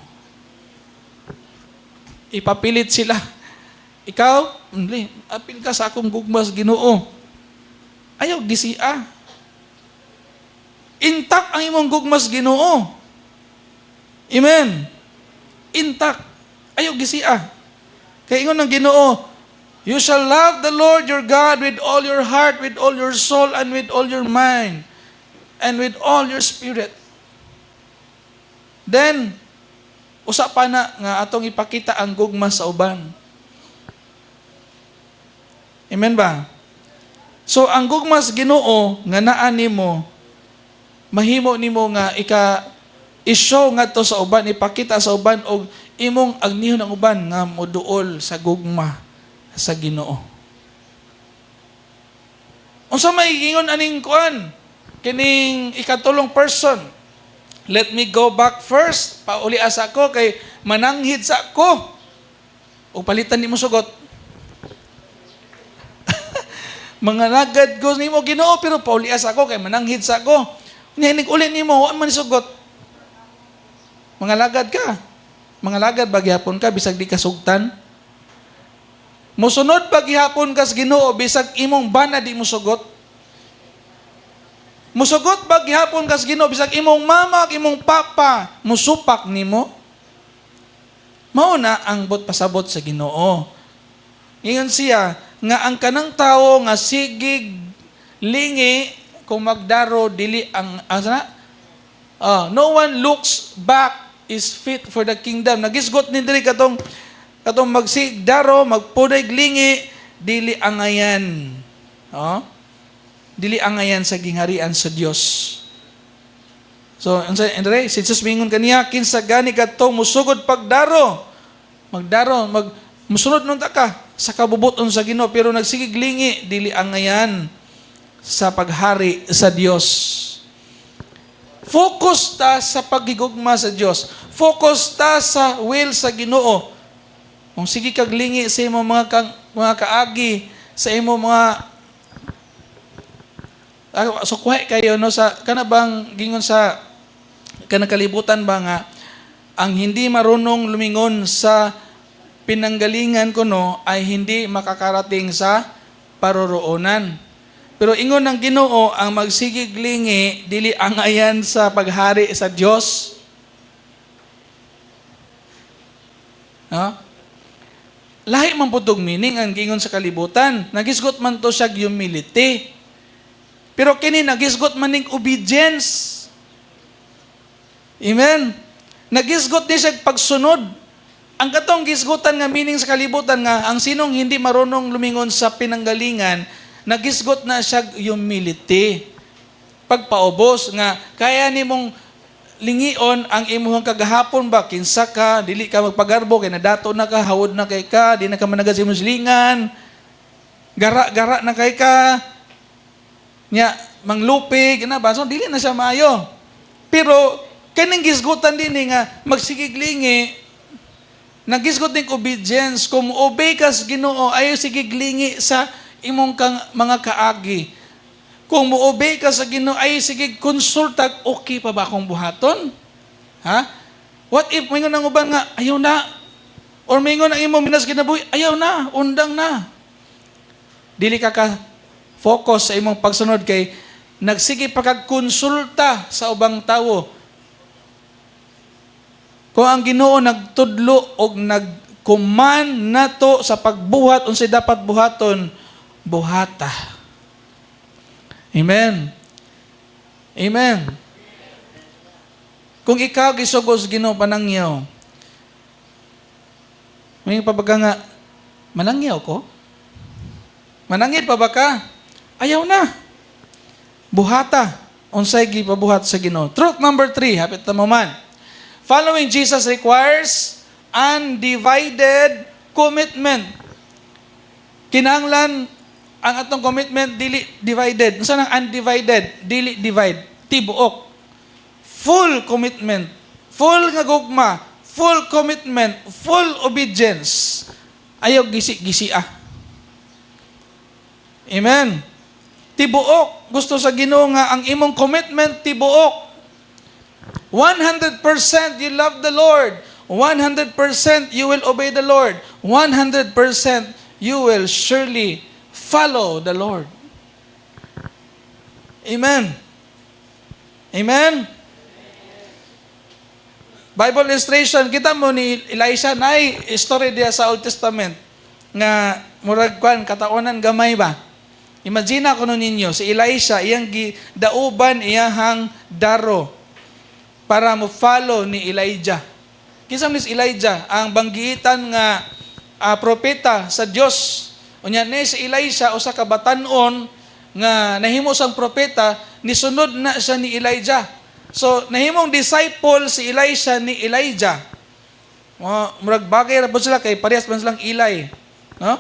Ipapilit sila. Ikaw, hindi, apil ka sa akong gugma sa Ginoo. Ayaw gisia. Intact ang imong gugma sa Ginoo. Amen. Intact. Ayaw gisia. Kay ingon ng Ginoo, "You shall love the Lord your God with all your heart, with all your soul, and with all your mind, and with all your spirit." Then, usa pa na nga atong ipakita ang gugma sa uban. Amen ba? So ang gugma sa Ginoo nga naa nimo, mahimo nimo nga ika i-show ngadto sa uban, ipakita sa uban og imong agnihon ang uban nga moduol sa gugma sa Ginoo. Unsa may ingon aning kuan? Kining ikatulong person. "Let me go back first. Pauli asa ko kay mananghid sa ko." O palitan nimo sugot. "Mangalagad ko nimo, Ginoo, pero pauli asa ko kay mananghid sa ko." Ninig uli nimo, wa man sugot. Mangalagad ka. Mangalagad ba gihapon ka bisag di ka sugtan? Mosunod ba gihapon ka sa Ginoo bisag imong bana di mo sugot? Musugot ba gihapon ka sa Ginoo bisag imong mama ug imong papa musupak nimo? Mao na ang buot pasabot sa Ginoo. Ingon siya nga ang kanang tawo nga sigig lingi kung magdaro dili ang asa na? Ah, no one looks back is fit for the kingdom. Nagisgot ni diri katong magsigdaro, magpuday lingi, dili angayan. Oh? Dili angayan sa gingharian sa Dios. So, unsa Andre, si Jesus mingon kaniya, "Kinsa gani kadtong musugod pagdaro, magdaro, mag musunod nun ta ka sa kabubuton sa Ginoo, pero nagsigig lingi, dili angayan sa paghari sa Dios." Focus ta sa paghigugma sa Dios. Focus ta sa will sa Ginoo. Kung sige kag lingi sa imong mga kaagi, sa imong mga so kuha kayo no sa kana bang gingon sa kanang kalibutan ba nga ang hindi marunong lumingon sa pinanggalingan kuno ay hindi makakarating sa paroroonan. Pero ingon ng Ginoo, ang magsigig lingi dili angayan sa paghari sa Dios. No? Lahi man pud tog meaning ang gingon sa kalibutan. Nagisgot man to siya humility. Pero kini nagisgot man ning obedience. Amen. Nagisgot ni siya pagsunod. Ang katong gisgutan nga meaning sa kalibutan nga ang sinong hindi marunong lumingon sa pinanggalingan, nagisgot na siya humility. Pagpaubos nga kaya nimong lingion ang imuhang kagahapon ba, kinsa ka, dili ka magpagarbo kay nadato na ka, hawod na kay ka, di na ka managad sa imong silingan, gara-gara na kay ka nya, manglupig na ba, so dili na siya maayo. Pero kaning gisgutan din nga magsigig lingi, nagisgot ning obedience. Kung obey ka sa Ginoo, ayo sigig lingi sa imong kang mga kaagi. Kung mo-obey ka sa Ginoo, ay sige konsulta, okay pa ba akong buhaton? Ha? What if mingon ang uban nga, "Ayaw na"? Or mingon ang imong minas kinabuhi, "Ayaw na, undang na." Dili ka focus sa imong pagsunod kay nagsige pa kag konsulta sa ubang tawo. Kung ang Ginoo nagtudlo og nagkuman nato sa pagbuhat unsay dapat buhaton, buhata. Amen. Amen. Kung ikaw gisugos Ginoo panangyaw, may pa ba ka nga, "Manangyaw ko"? Manangid pa ba ka? Ayaw na. Buhata. Unsay gipabuhat sa Ginoo. Truth number 3, hapit ta mo man. Following Jesus requires undivided commitment. Kinahanglan ang atong commitment dili divided. Unsa nang undivided? Dili divide. Tibuok. Full commitment. Full nga gugma. Full commitment. Full obedience. Ayaw gisi-gisi ah. Amen. Tibuok. Gusto sa Ginoo nga ang imong commitment tibuok. 100% you love the Lord. 100% you will obey the Lord. 100% you will surely follow the Lord. Amen. Amen. Bible illustration, kita mo ni Elisha, naay story diya sa Old Testament nga murag kwan kataonan gamay ba. Imagine kuno ninyo si Elisha, iyang gidauban iyahang daro para mo follow ni Elijah. Kinsa man si Elijah? Ang banggiitan nga propeta sa Dios. Unya ni si Elisha, usa ka batan-on nga nahimo sang propeta, nisunod na siya ni Elijah. So nahimong disciple si Elisha ni Elijah. Mga murag bagay ra po sila kay parehas man silang Eli. No?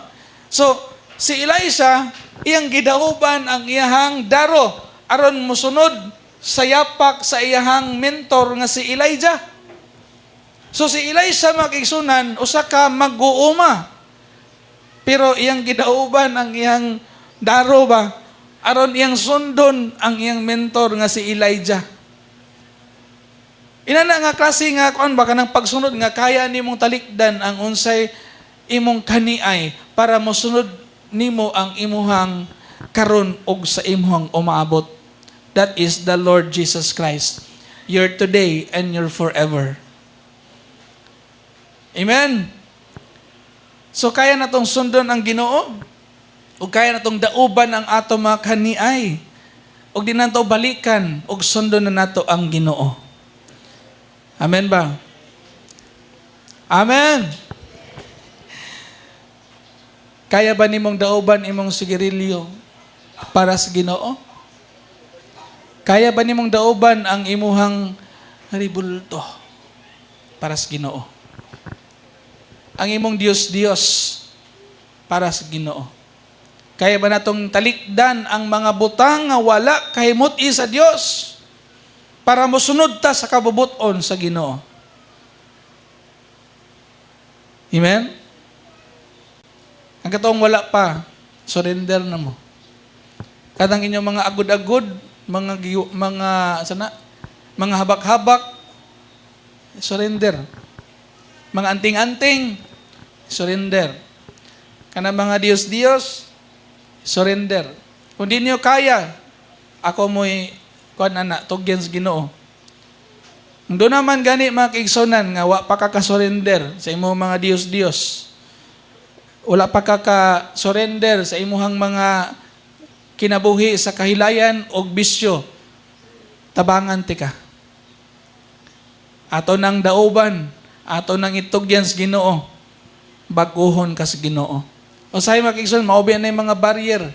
So si Elisha, iyang gidauban ang iyahang daro aron mosunod sa yapak sa iyahang mentor nga si Elijah. So si Elisha, mga kaigsuonan, usa ka mag-uuma. Pero iyang gidauban ang iyang daro ba aron iyang sundon ang iyang mentor nga si Elijah. Inana nga klase nga kuan ba, kanang pagsunod nga kaya nimong talikdan ang unsay imong kaniay para mosunod nimo ang imuhang karon og sa imuhang umaabot. That is the Lord Jesus Christ. Your today and your forever. Amen. So kaya natong sundon ang Ginoo o kaya natong dauban ang ato mga kaniay. Og di nato balikan og sundon na nato ang Ginoo. Amen ba? Amen. Kaya ba nimong dauban imong sigarilyo para sa Ginoo? Kaya ba nimong dauban ang imuhang ribulto para sa Ginoo? Ang imong Diyos Diyos para sa Ginoo? Kaya ba natong talikdan ang mga butang nga wala kahimut-i sa Dios para mosunod ta sa kabubut-on sa Ginoo? Amen? Ang katong wala pa, surrender na mo. Kanang inyong mga agud-agud, mga sana, mga habak-habak, surrender. Mga anting-anting, surrender. Kana mga Diyos-Diyos, surrender. Kung di niyo kaya, ako mo'y kuan ana, tugyan sa Ginoo. Kung doon naman gani, mga kaigsuonan, nga wa pa ka ka-surrender sa imong mga Diyos-Diyos, wala pa ka ka-surrender sa imuhang mga kinabuhi sa kahilayan o bisyo, tabangan tika. Ato nang dauban, ato nang itugyan sa Ginoo, baguhon ka sa Ginoo. Usahay, mga kaigsoon, maubi na yung mga barrier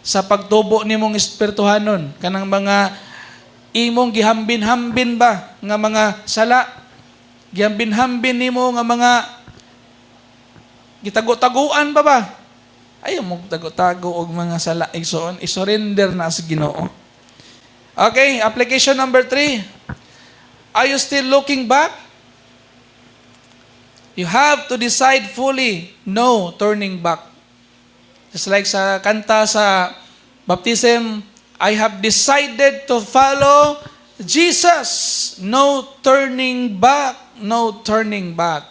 sa pagtubo nimong espirituhanon, kanang mga imong gihambin-hambin ba nga mga sala, gihambin-hambin nimo nga mga gitago-taguan pa ba? Ayaw mo tago-tago og mga sala, igsoon, isurrender na sa Ginoo. Okay, application number 3. Are you still looking back? You have to decide fully, no turning back. Just like sa kanta sa baptism, "I have decided to follow Jesus. No turning back, no turning back."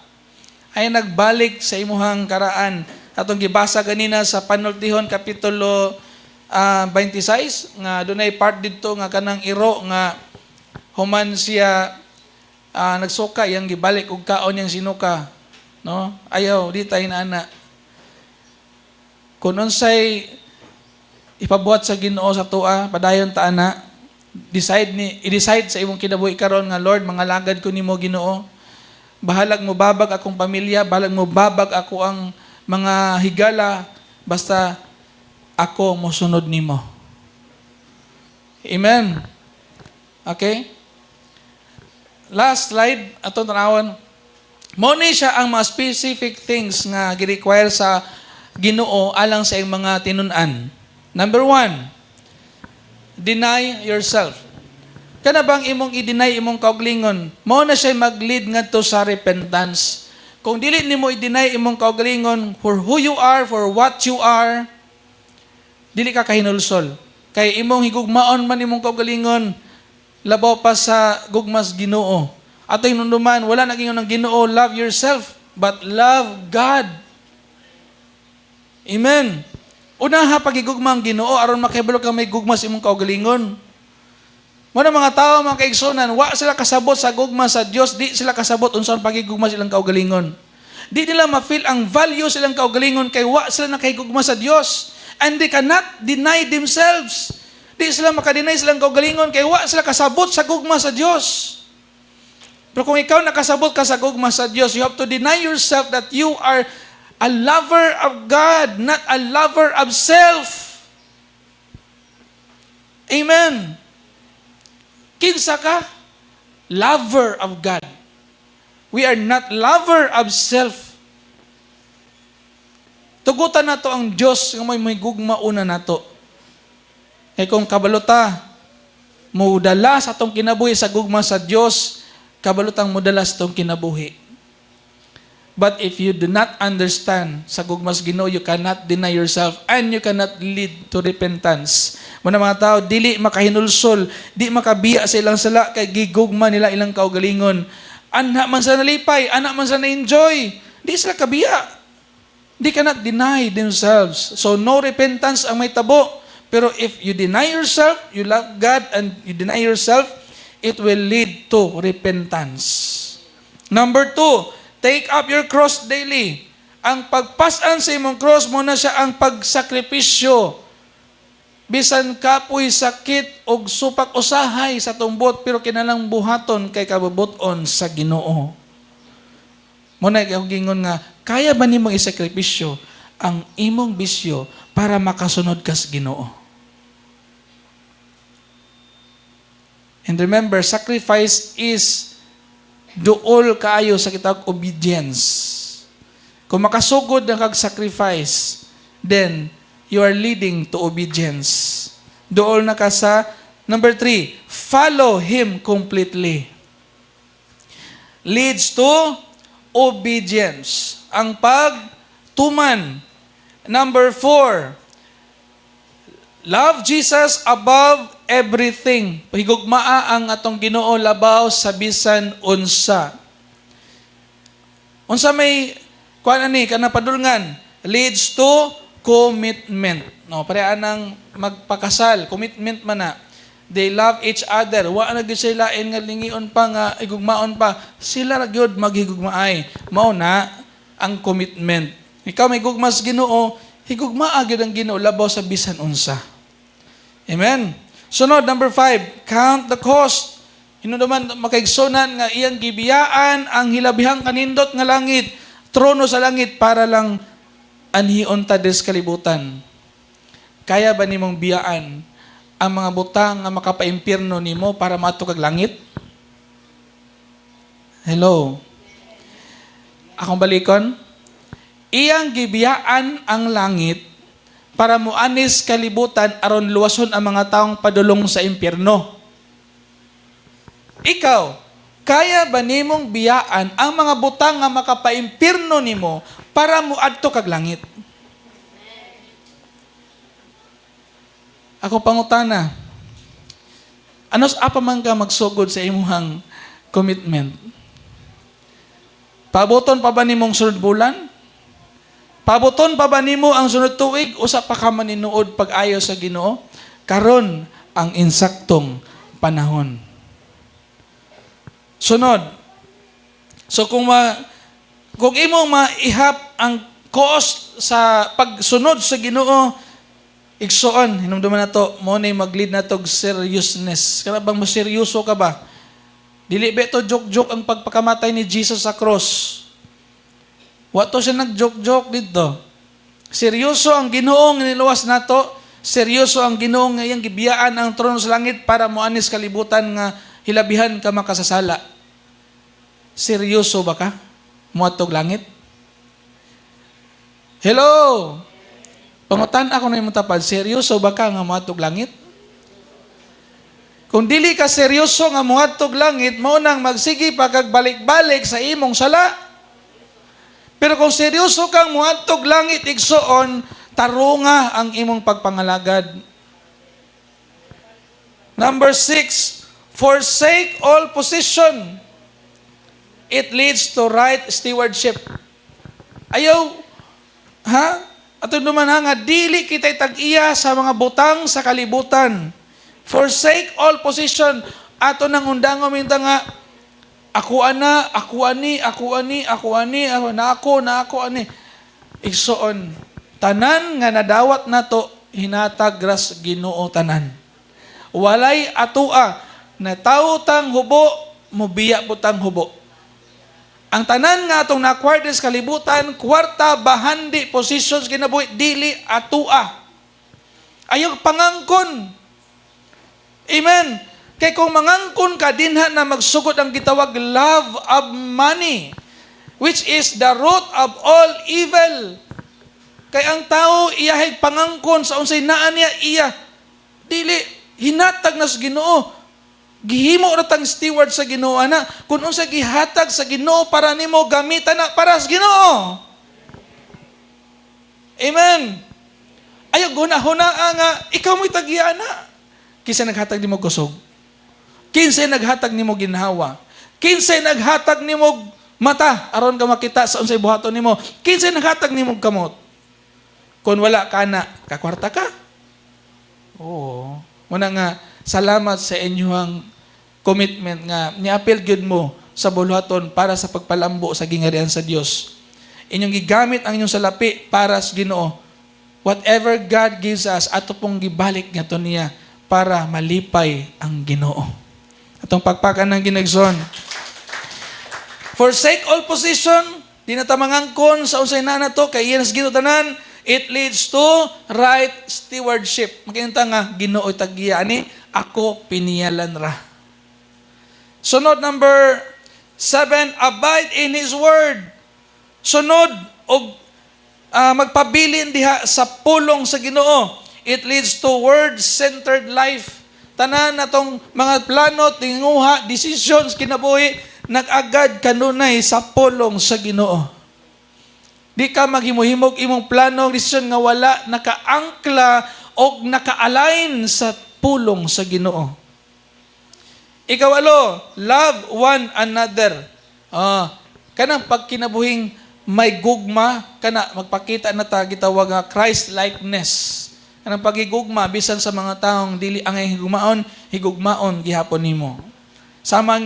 Ay nagbalik sa imuhang karaan. Atong gibasa ganina sa Panultihon Kapitulo 26 nga dunay part didto nga kanang iro nga human siya nagsuka, yang gibalik og kaon yang sinuka, no? Ayaw, di tayo na ana. Kung unsay ipabuhat sa Ginoo sa atoa, padayon ta ana. Decide ni i-decide sa imong kinabuhi karon nga, "Lord, mangalagad ko nimo, Ginoo. Bahalag mo babag akong pamilya, bahalag mo babag ako ang mga higala, basta ako mosunod nimo." Amen. Okay? Last slide, atong tanawon. Mao ni siya ang mga specific things nga gi-require sa Ginoo alang sa iyang mga tinun-an. Number 1, deny yourself. Kana bang imong i-deny imong kaugalingon, mao na siya mag-lead ngadto sa repentance. Kung dili nimo i-deny imong kaugalingon for who you are, for what you are, dili ka kahinulsol. Kay imong higugmaon man imong kaugalingon, labaw pa sa gugmas Ginoo. Ato hinumduman, wala nag-ingon ng Ginoo, "Love yourself," but love God. Amen. Unaha pagigugma ang Ginoo aron makahibalo ka may gugma sa imong kaugalingon. Mao na mga tao, mga kaigsunan, wa sila kasabot sa gugma sa Dios, di sila kasabot unsa ang pagigugma silang kaugalingon. Di nila ma-feel ang value silang kaugalingon kay wa sila nakahigugma sa Dios. And they cannot deny themselves. Di sila maka-deny silang kaugalingon kay wa sila kasabot sa gugma sa Dios. Pero kung ikaw nakasabot ka sa gugma sa Dios, you have to deny yourself that you are a lover of God, not a lover of self. Amen. Kinsa ka? Lover of God. We are not lover of self. Tugutan nato ang Dios nga may gugma una nato. Kay kung kabalo ta modala sa atong kinabuhi sa gugma sa Dios, kabalo tang modala sa atong kinabuhi. But if you do not understand sa gugma sa Ginoo, you cannot deny yourself and you cannot lead to repentance. Mao na mga tao, dili makahinulsol, di makabiya sa ilang sala kay gigugma nila ilang kaugalingon. Anha man sa nalipay, ana man sa na-enjoy, di sila kabiya. They cannot deny themselves. So no repentance ang mahitabo. Pero if you deny yourself, you love God and you deny yourself, it will lead to repentance. Number two, take up your cross daily. Ang pagpasan sa imong cross mao na siya ang pagsakripisyo. Bisan kapoy, sakit og supak usahay sa tumbot, pero kinalang buhaton kay kabubut-on sa Ginoo. Mao na akong gingon nga kaya ba nimong isakripisyo ang imong bisyo para makasunod ka sa Ginoo? And remember, sacrifice is duol kaayo sa kitag obedience. Kung makasugod na kag sacrifice, then you are leading to obedience. Duol na ka sa number 3, follow Him completely. Leads to obedience. Ang pagtuman. Number 4, love Jesus above everything. Higugmaa ang atong Ginoo labaw sa bisan unsa. Unsa may kuan ani kana padulngan leads to commitment. No, pareha nang magpakasal, commitment man na. They love each other. Wa na gyud sila lain nga lingion pa nga igugmaon pa. Sila ra gyud maghigugmaay. Mao na ang commitment. Ikaw may gugma sa Ginoo, higugmaa gyud ang Ginoo labaw sa bisan unsa. Amen. Sunod, number 5, count the cost. Hinumduman, makaigsunan, nga iyang gibiyaan ang hilabihang kanindot nga langit, trono sa langit, para lang anhion ta des kalibutan. Kaya ba nimong biyaan ang mga butang nga makapaimpierno nimo para maadto kag langit? Hello. Akong balikon. Iyang gibiyaan ang langit para muanis kalibutan aron luwason ang mga taong padulong sa impyerno. Ikaw, kaya ba nimong biyaan ang mga butang nga makapaimpierno nimo para muadto kag langit? Ako pangutana, ano sa apa man ka magsugod sa imuhang commitment? Pabuton pa ba nimong sunod bulan? Pabuton pa ba nimo ang sunod tuig? Usa pa ka maninuod pag-ayo sa Ginoo? Karon ang insaktong panahon. Sunod. So kung imong maihap ang cost sa pagsunod sa Ginoo, igsoon, hinumduman nato, mao ni mag-lead nato og seriousness. Kana bang maseryoso ka ba? Dili ba ito joke-joke ang pagpakamatay ni Jesus sa cross? Wa to siya nag-joke-joke dito. Seryoso ang Ginoong niluwas nato. Seryoso ang Ginoong nga iyang gibiyaan ang trono sa langit para moanis kalibutan nga hilabihan ka makasasala. Seryoso ba ka? Muadtog langit? Hello? Pangutan ako na imong tapad, seryoso ba ka nga moadtog langit? Kung dili ka seryoso nga moadtog langit, mao nang magsige pa kag balik-balik sa imong sala. Pero kung seryoso kang moadtog langit, igsoon, tarunga ang imong pagpangalagad. Number 6, forsake all position. It leads to right stewardship. Ayaw, ha? Ato naman ha, nga dili kita'y tag-iya sa mga butang sa kalibutan. Forsake all position. Ato nang undangon minta nga ako ana, ako ani, ako ani, ako ani, ako na ako, na ako ani. Igsoon, tanan nga nadawat nato, hinatag ras Ginoo tanan. Walay atua na tao tang hubo, mubiya po tang hubo. Ang tanan nga atong na-acquire sa kalibutan, kwarta, bahandi, positions, kinabuhi, dili atua. Ayaw pangangkon. Amen. Kay kung mangangkon ka, dinha na magsugod ang gitawag love of money, which is the root of all evil. Kay ang tao iyahig pangangkon sa unsay naa niya iya. Dili hinatag na sa Ginoo. Gihimo ra tang steward sa Ginoo ana. Kung unsa gihatag sa Ginoo para nimo, gamitan na para sa Ginoo. Amen. Ayaw guna-huna nga ikaw mo'y tag-iya ana. Kinsa naghatag nimo kusog? Kinsa naghatag nimo ginhawa? Kinsa naghatag nimo mata aron ka makita sa unsay buhaton nimo? Kinsa naghatag nimo kamot? Kung wala ka na, kakwarta ka. Oo. Muna nga, salamat sa inyong commitment nga niapil gyud mo sa buluhaton para sa pagpalambo sa gingharian sa Dios. Inyong gigamit ang inyong salapi para sa Ginoo. Whatever God gives us, ato pong gibalik nga to niya para malipay ang Ginoo. Atong pagpakan ng ginagson. Forsake all position, di na ta mangangkon sa unsay naa nato kay iyan sa Ginoo tanan, it leads to right stewardship. Makinta nga Ginoo tag-iya ani, ako piniyalan ra. Sunod, number 7, abide in His Word. Sunod og magpabilin diha sa pulong sa Ginoo. It leads to word-centered life. Tanan natong mga plano, tinguha, decisions, kinabuhi, nag-agad kanunay sa pulong sa Ginoo. Di ka maghimo-himog imong plano, desisyon nga wala nakaangkla o naka-align sa pulong sa Ginoo. Ikawalo, love one another. Kanang pagkinabuhing may gugma, kana magpakita na ta gitawag nga Christ-likeness. Kanang pagigugma bisan sa mga taong dili angay higugmaon, higugmaon gihapon nimo. Sama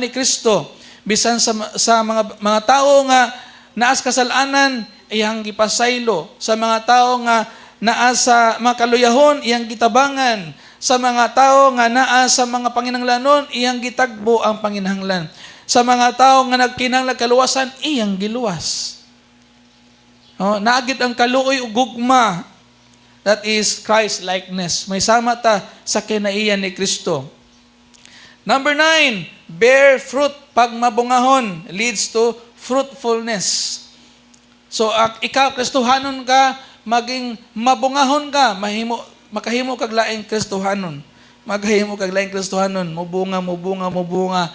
ni Kristo, bisan sa mga tao nga naas kasalanan, iyang gipasaylo. Sa mga tao nga naa sa mga kaluyahon, iyang gitabangan. Sa mga tao nga naa sa mga panginahanglanon, iyang gitagbo ang panginahanglan. Sa mga tao nga nagkinahanglan kaluwasan, iyang giluwas. Oh, naagid ang kaluoy ug gugma. That is Christ-likeness. May sama ta sa kinaiyan ni Kristo. Number 9, bear fruit. Pagmabungahon leads to fruitfulness. So, ikaw, Kristohanon ka, maging mabungahon ka, mahimo, makahimo kag laing Kristohanon. Maghimo kag laing Kristohanon, mubunga, mubunga, mubunga.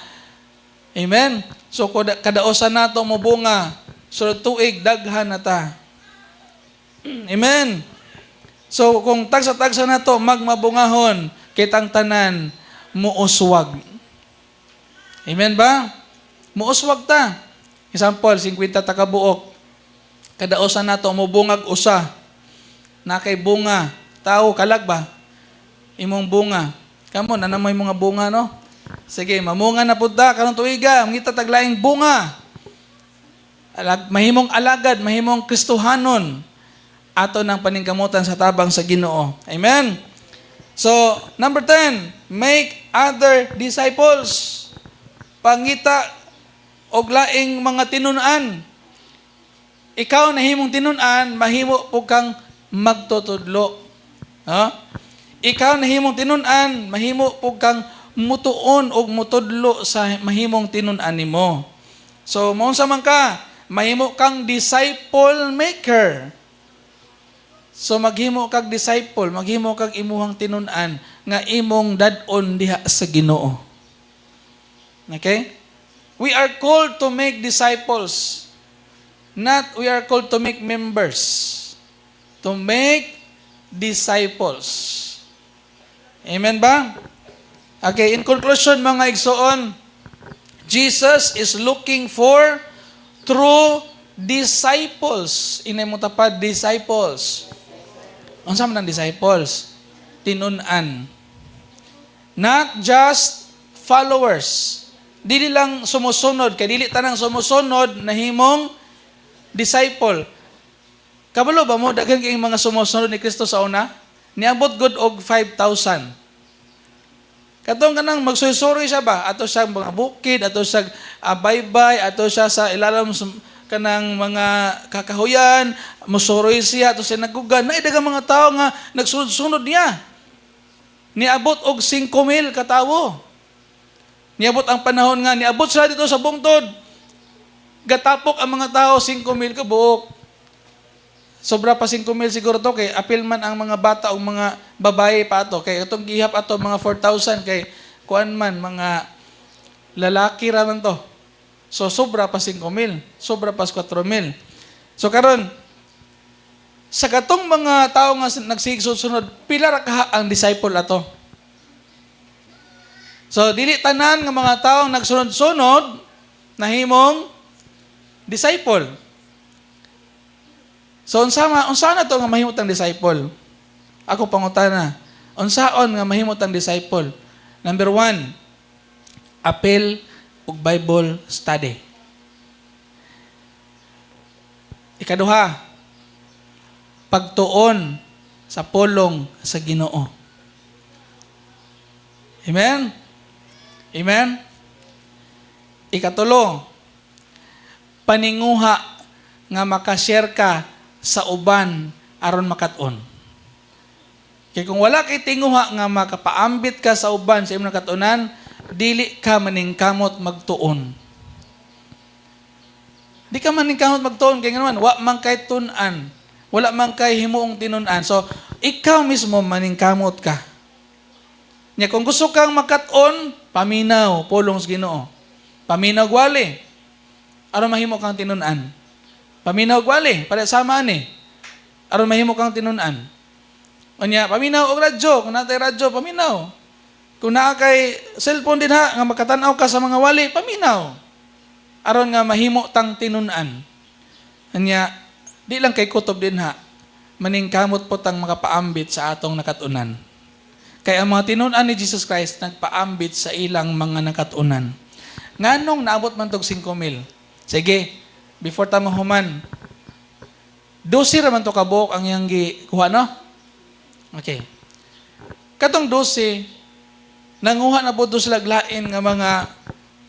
Amen? So, kadaosan nato mubunga. So, tuig, daghan na ta. Amen? So, kung tagsa-tagsa nato, magmabungahon, kitang tanan, muuswag. Amen ba? Muuswag ta. Example, 50 ta kabuok. Kadaosan nato mubungag usa. Na kay bunga. Tao kalag ba? Imong bunga. Kamo na may mga bunga, no? Sige, mamunga na pud ta karong tuiga, mangita taglaing bunga. Mahimong alagad, mahimong Kristohanon. Ato ng paningkamutan sa tabang sa Ginoo. Amen. So, number 10, make other disciples. Pangita og laing mga tinun-an. Ikaw nahimong tinun-an, mahimo po kang magtutudlo. Ha? Ikaw nahimong tinun-an, mahimo po kang mutuon og mutudlo sa mahimong tinun-an nimo. So, maunsa man ka, mahimo kang disciple maker. So maghimo kag disciple, maghimo kag imuhang tinun-an nga imong dad-on diha sa Ginoo. Okay? We are called to make disciples. Not we are called to make members. To make disciples. Amen ba? Okay, in conclusion, mga igsoon, Jesus is looking for true disciples. Inay mo tapad, disciples. Unsa man ang disciples? Tinun-an. Not just followers. Dili lang sumusunod, kay dili tanang sumusunod nahimong disciple. Kabalo ba mo, daghan kayong mga sumusunod ni Kristo sa una? Niabot gud og 5,000. Katong kanang magsursuri siya ba? Ato siya mga bukid, ato siya baybay, ato siya sa ilalim sa kanang mga kakahuyan, musuroy siya ato sa nagugan. Naay daghang mga tao nga nagsunod-sunod niya. Niabot og 5,000 katawo. Niabot ang panahon nga niabot sila dito sa bungtod. Gatapok ang mga tao, 5,000 ka buok. Sobra pa 5,000 siguro to, kay apil man ang mga bata o mga babae pa ato, kay itong gihap ato mga 4,000 kay kuan man, mga lalaki ra man to. So sobra pa 5,000, sobra pa 4,000. So karon, sa katong mga tao nga nagsigsunod, pila ra kaha ang disciple ato? So dili tanan nga mga tao nagsunod-sunod nahimong disciple. So unsa na to nga mahimot ang disciple? Ako pangutana. Unsaon nga mahimot ang disciple? Number 1, apil ug Bible study. Ikaduha, pagtuon sa pulong sa Ginoo. Amen? Amen? Ikatulo, paninguha nga makashare ka sa uban aron makat-on. Kay kung wala kay tinguha nga makapaambit ka sa uban sa imong nakatunan, dili ka maningkamot magtuon. Di ka maningkamot magtuon kay ngano man wa man kay tun-an. Wala man kay himuong tinun-an. So, ikaw mismo maningkamot ka. Nya kung gusto kang makat-on, paminaw pulong sa Ginoo. Paminaw gwali. Aron mahimo kang tinun-an. Paminaw gwali, para sama ani. Aron mahimo kang tinun-an. Unya, paminaw og radyo, kung naa tay radyo, paminaw. Kung naa kay cellphone din ha, nga makatan-aw ka sa mga wali, paminaw. Aron nga mahimo tang tinun-an. Unya, di lang kay kutob din ha, maningkamot po tang makapaambit sa atong nakatunan. Kaya ang mga tinun-an ni Jesus Christ nagpaambit sa ilang mga nakatunan. Nganong naabot man tog 5,000? Sige, before ta mahuman, 12 ra man to kabuok ang iyang gikuha, no? Okay. Katong 12, nanguha na po to sila lain nga mga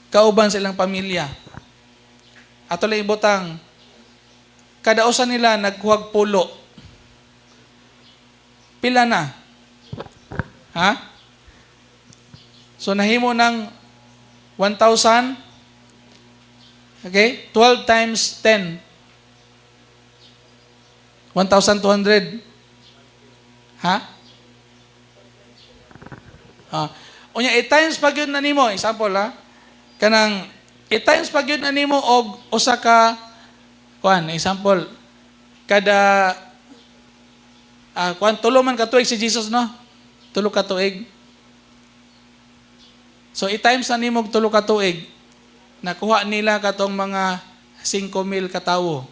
kauban sa ilang pamilya. Ato lang ibutang, kada usa nila nagkuhag pulo. Pila na? Ha? So nahimo ng 1,000. Okay? 12 times 10. 1,200. Ha? Ah. Unya, i-times pa gyud na nimo, example ha. Kanang i-times pa gyud na nimo og usa ka kuan, example, kada kuan, 3 man ka tuig si Jesus, no? 3 ka tuig. So i-times na nimo og 3 ka tuig, nakuha nila katong mga 5,000 katawo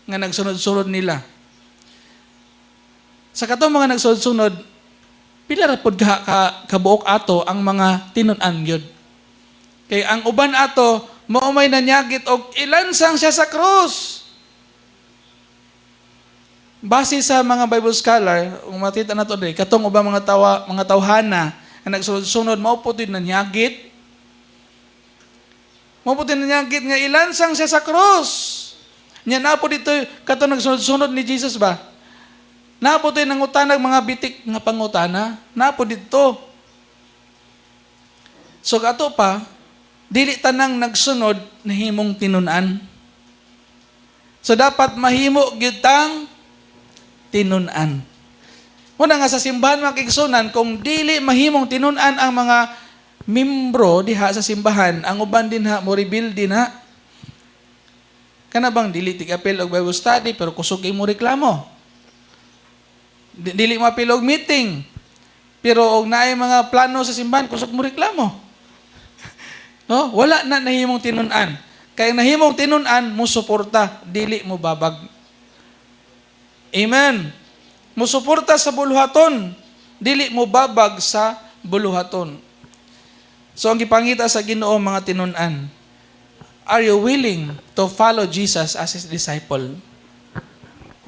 nga nagsunod-sunod nila. Sa katong mga nagsunod-sunod, pila ra pod ka kabuok ato ang mga tinun-an gyud? Kay ang uban ato mao may nanyagit og ilansang siya sa krus. Base sa mga Bible scholar, kung makita nato diri, katong ubang mga tawa, mga tawhana nga nagsunod-sunod, mao po nanyagit. Mao po nanyagit nga ilansang siya sa krus. Nya naa po dito katong nagsunod-sunod ni Jesus ba? Naa po to'y nangutanag mga bitik nga pangutana. Naa po dito. So ato pa, dili tanang nagsunod nahimong tinun-an. So dapat mahimo gyud tang tinun-an. Muna nga sa simbahan, mga kaigsuonan, kung dili mahimong tinun-an ang mga membro diha sa simbahan, ang uban din ha, mo rebuild din ha. Kana bang dili tig-apil og Bible study pero kusog kay mo reklamo. Dili mo apil og meeting pero og naay mga plano sa simbahan, kusog mo reklamo. No? Wala na nahimong tinun-an. Kay nahimong tinun-an, mo suporta, dili mo babag. Amen. Mo suporta sa buluhaton, dili mo babag sa buluhaton. So ang gipangita sa Ginoo, mga tinun-an, are you willing to follow Jesus as His disciple?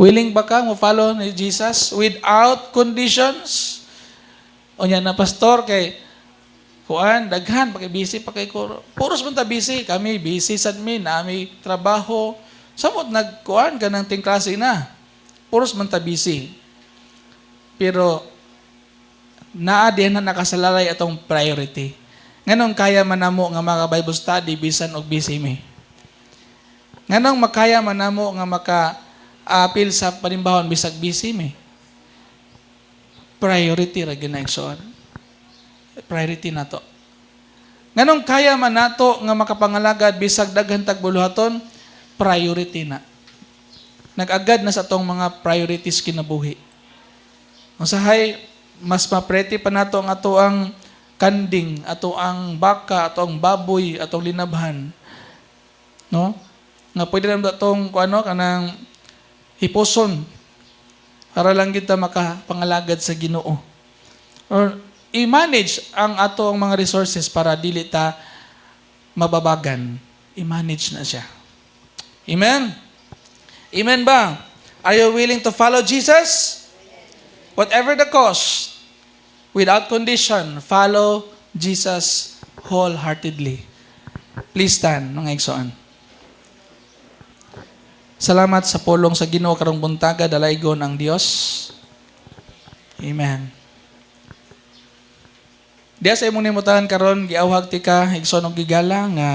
Willing ba ka mo follow ni Jesus without conditions? Unya na, "Pastor, kay kuan, daghan pa kay, busy pa kay ko." Puros man ta busy, kami busy sad mi, nami trabaho. Samot nagkuan ka ng tingklase na. Puros man ta busy. Pero naa din na nakasalalay atong priority. Nganong kaya man namo nga maka Bible study bisan og busy mi? Nganong makaya man namo nga maka apil sa panimbahon bisag busy mi? Priority ra gyud na, igsoon. Priority nato. Nganong kaya man nato nga makapangalagad bisag daghan tag buluhaton? Priority na. Nag-agad na sa atong mga priorities kinabuhi. Usahay mas maprete pa nato ang ato ang kanding, ato ang baka, ato ang baboy, atong linabhan. No? Nga pwede naman atong kuano kanang hiposon para lang kita makapangalagad sa Ginoo. Or i-manage ang ato ang mga resources para dili ta mababagan. I-manage na siya. Amen? Amen ba? Are you willing to follow Jesus? Whatever the cost, without condition, follow Jesus wholeheartedly. Please stand, mga igsoon. Salamat sa pulong sa Ginoo karong buntaga, dalaygon ang Dios. Amen. Diya sa imong nimutangan karon, giawhag tika, igsoon og gigala, nga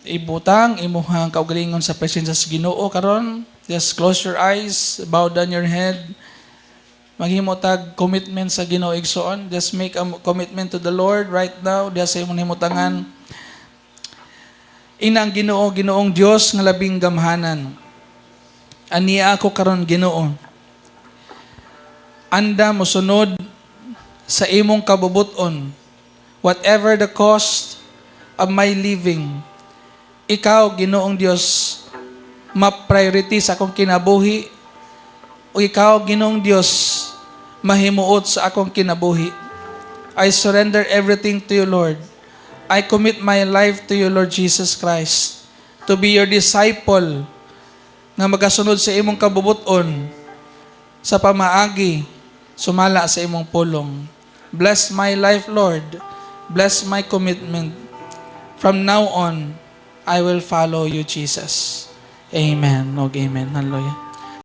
ibutang imuhang kaugalingon sa presensya sa Ginoo karon. Just close your eyes, bow down your head. Maghimo tag commitment sa Ginoo, igsoon. Just make a commitment to the Lord right now diya sa imong nimutangan. Inang Ginoo, Ginoong Dios nga labing gamhanan. Ania ako karon, Ginoo. Anda mosunod sa imong kabubut-on. Whatever the cost of my living, ikaw, Ginoong Dios, ma-priority sa akong kinabuhi. O ikaw, Ginoong Dios, mahimuot sa akong kinabuhi. I surrender everything to you, Lord. I commit my life to you, Lord Jesus Christ, to be your disciple nga magasunod sa imong kabubuton sa pamaagi sumala sa imong pulong. Bless my life, Lord. Bless my commitment. From now on, I will follow you, Jesus. Amen. Og amen. Hallelujah.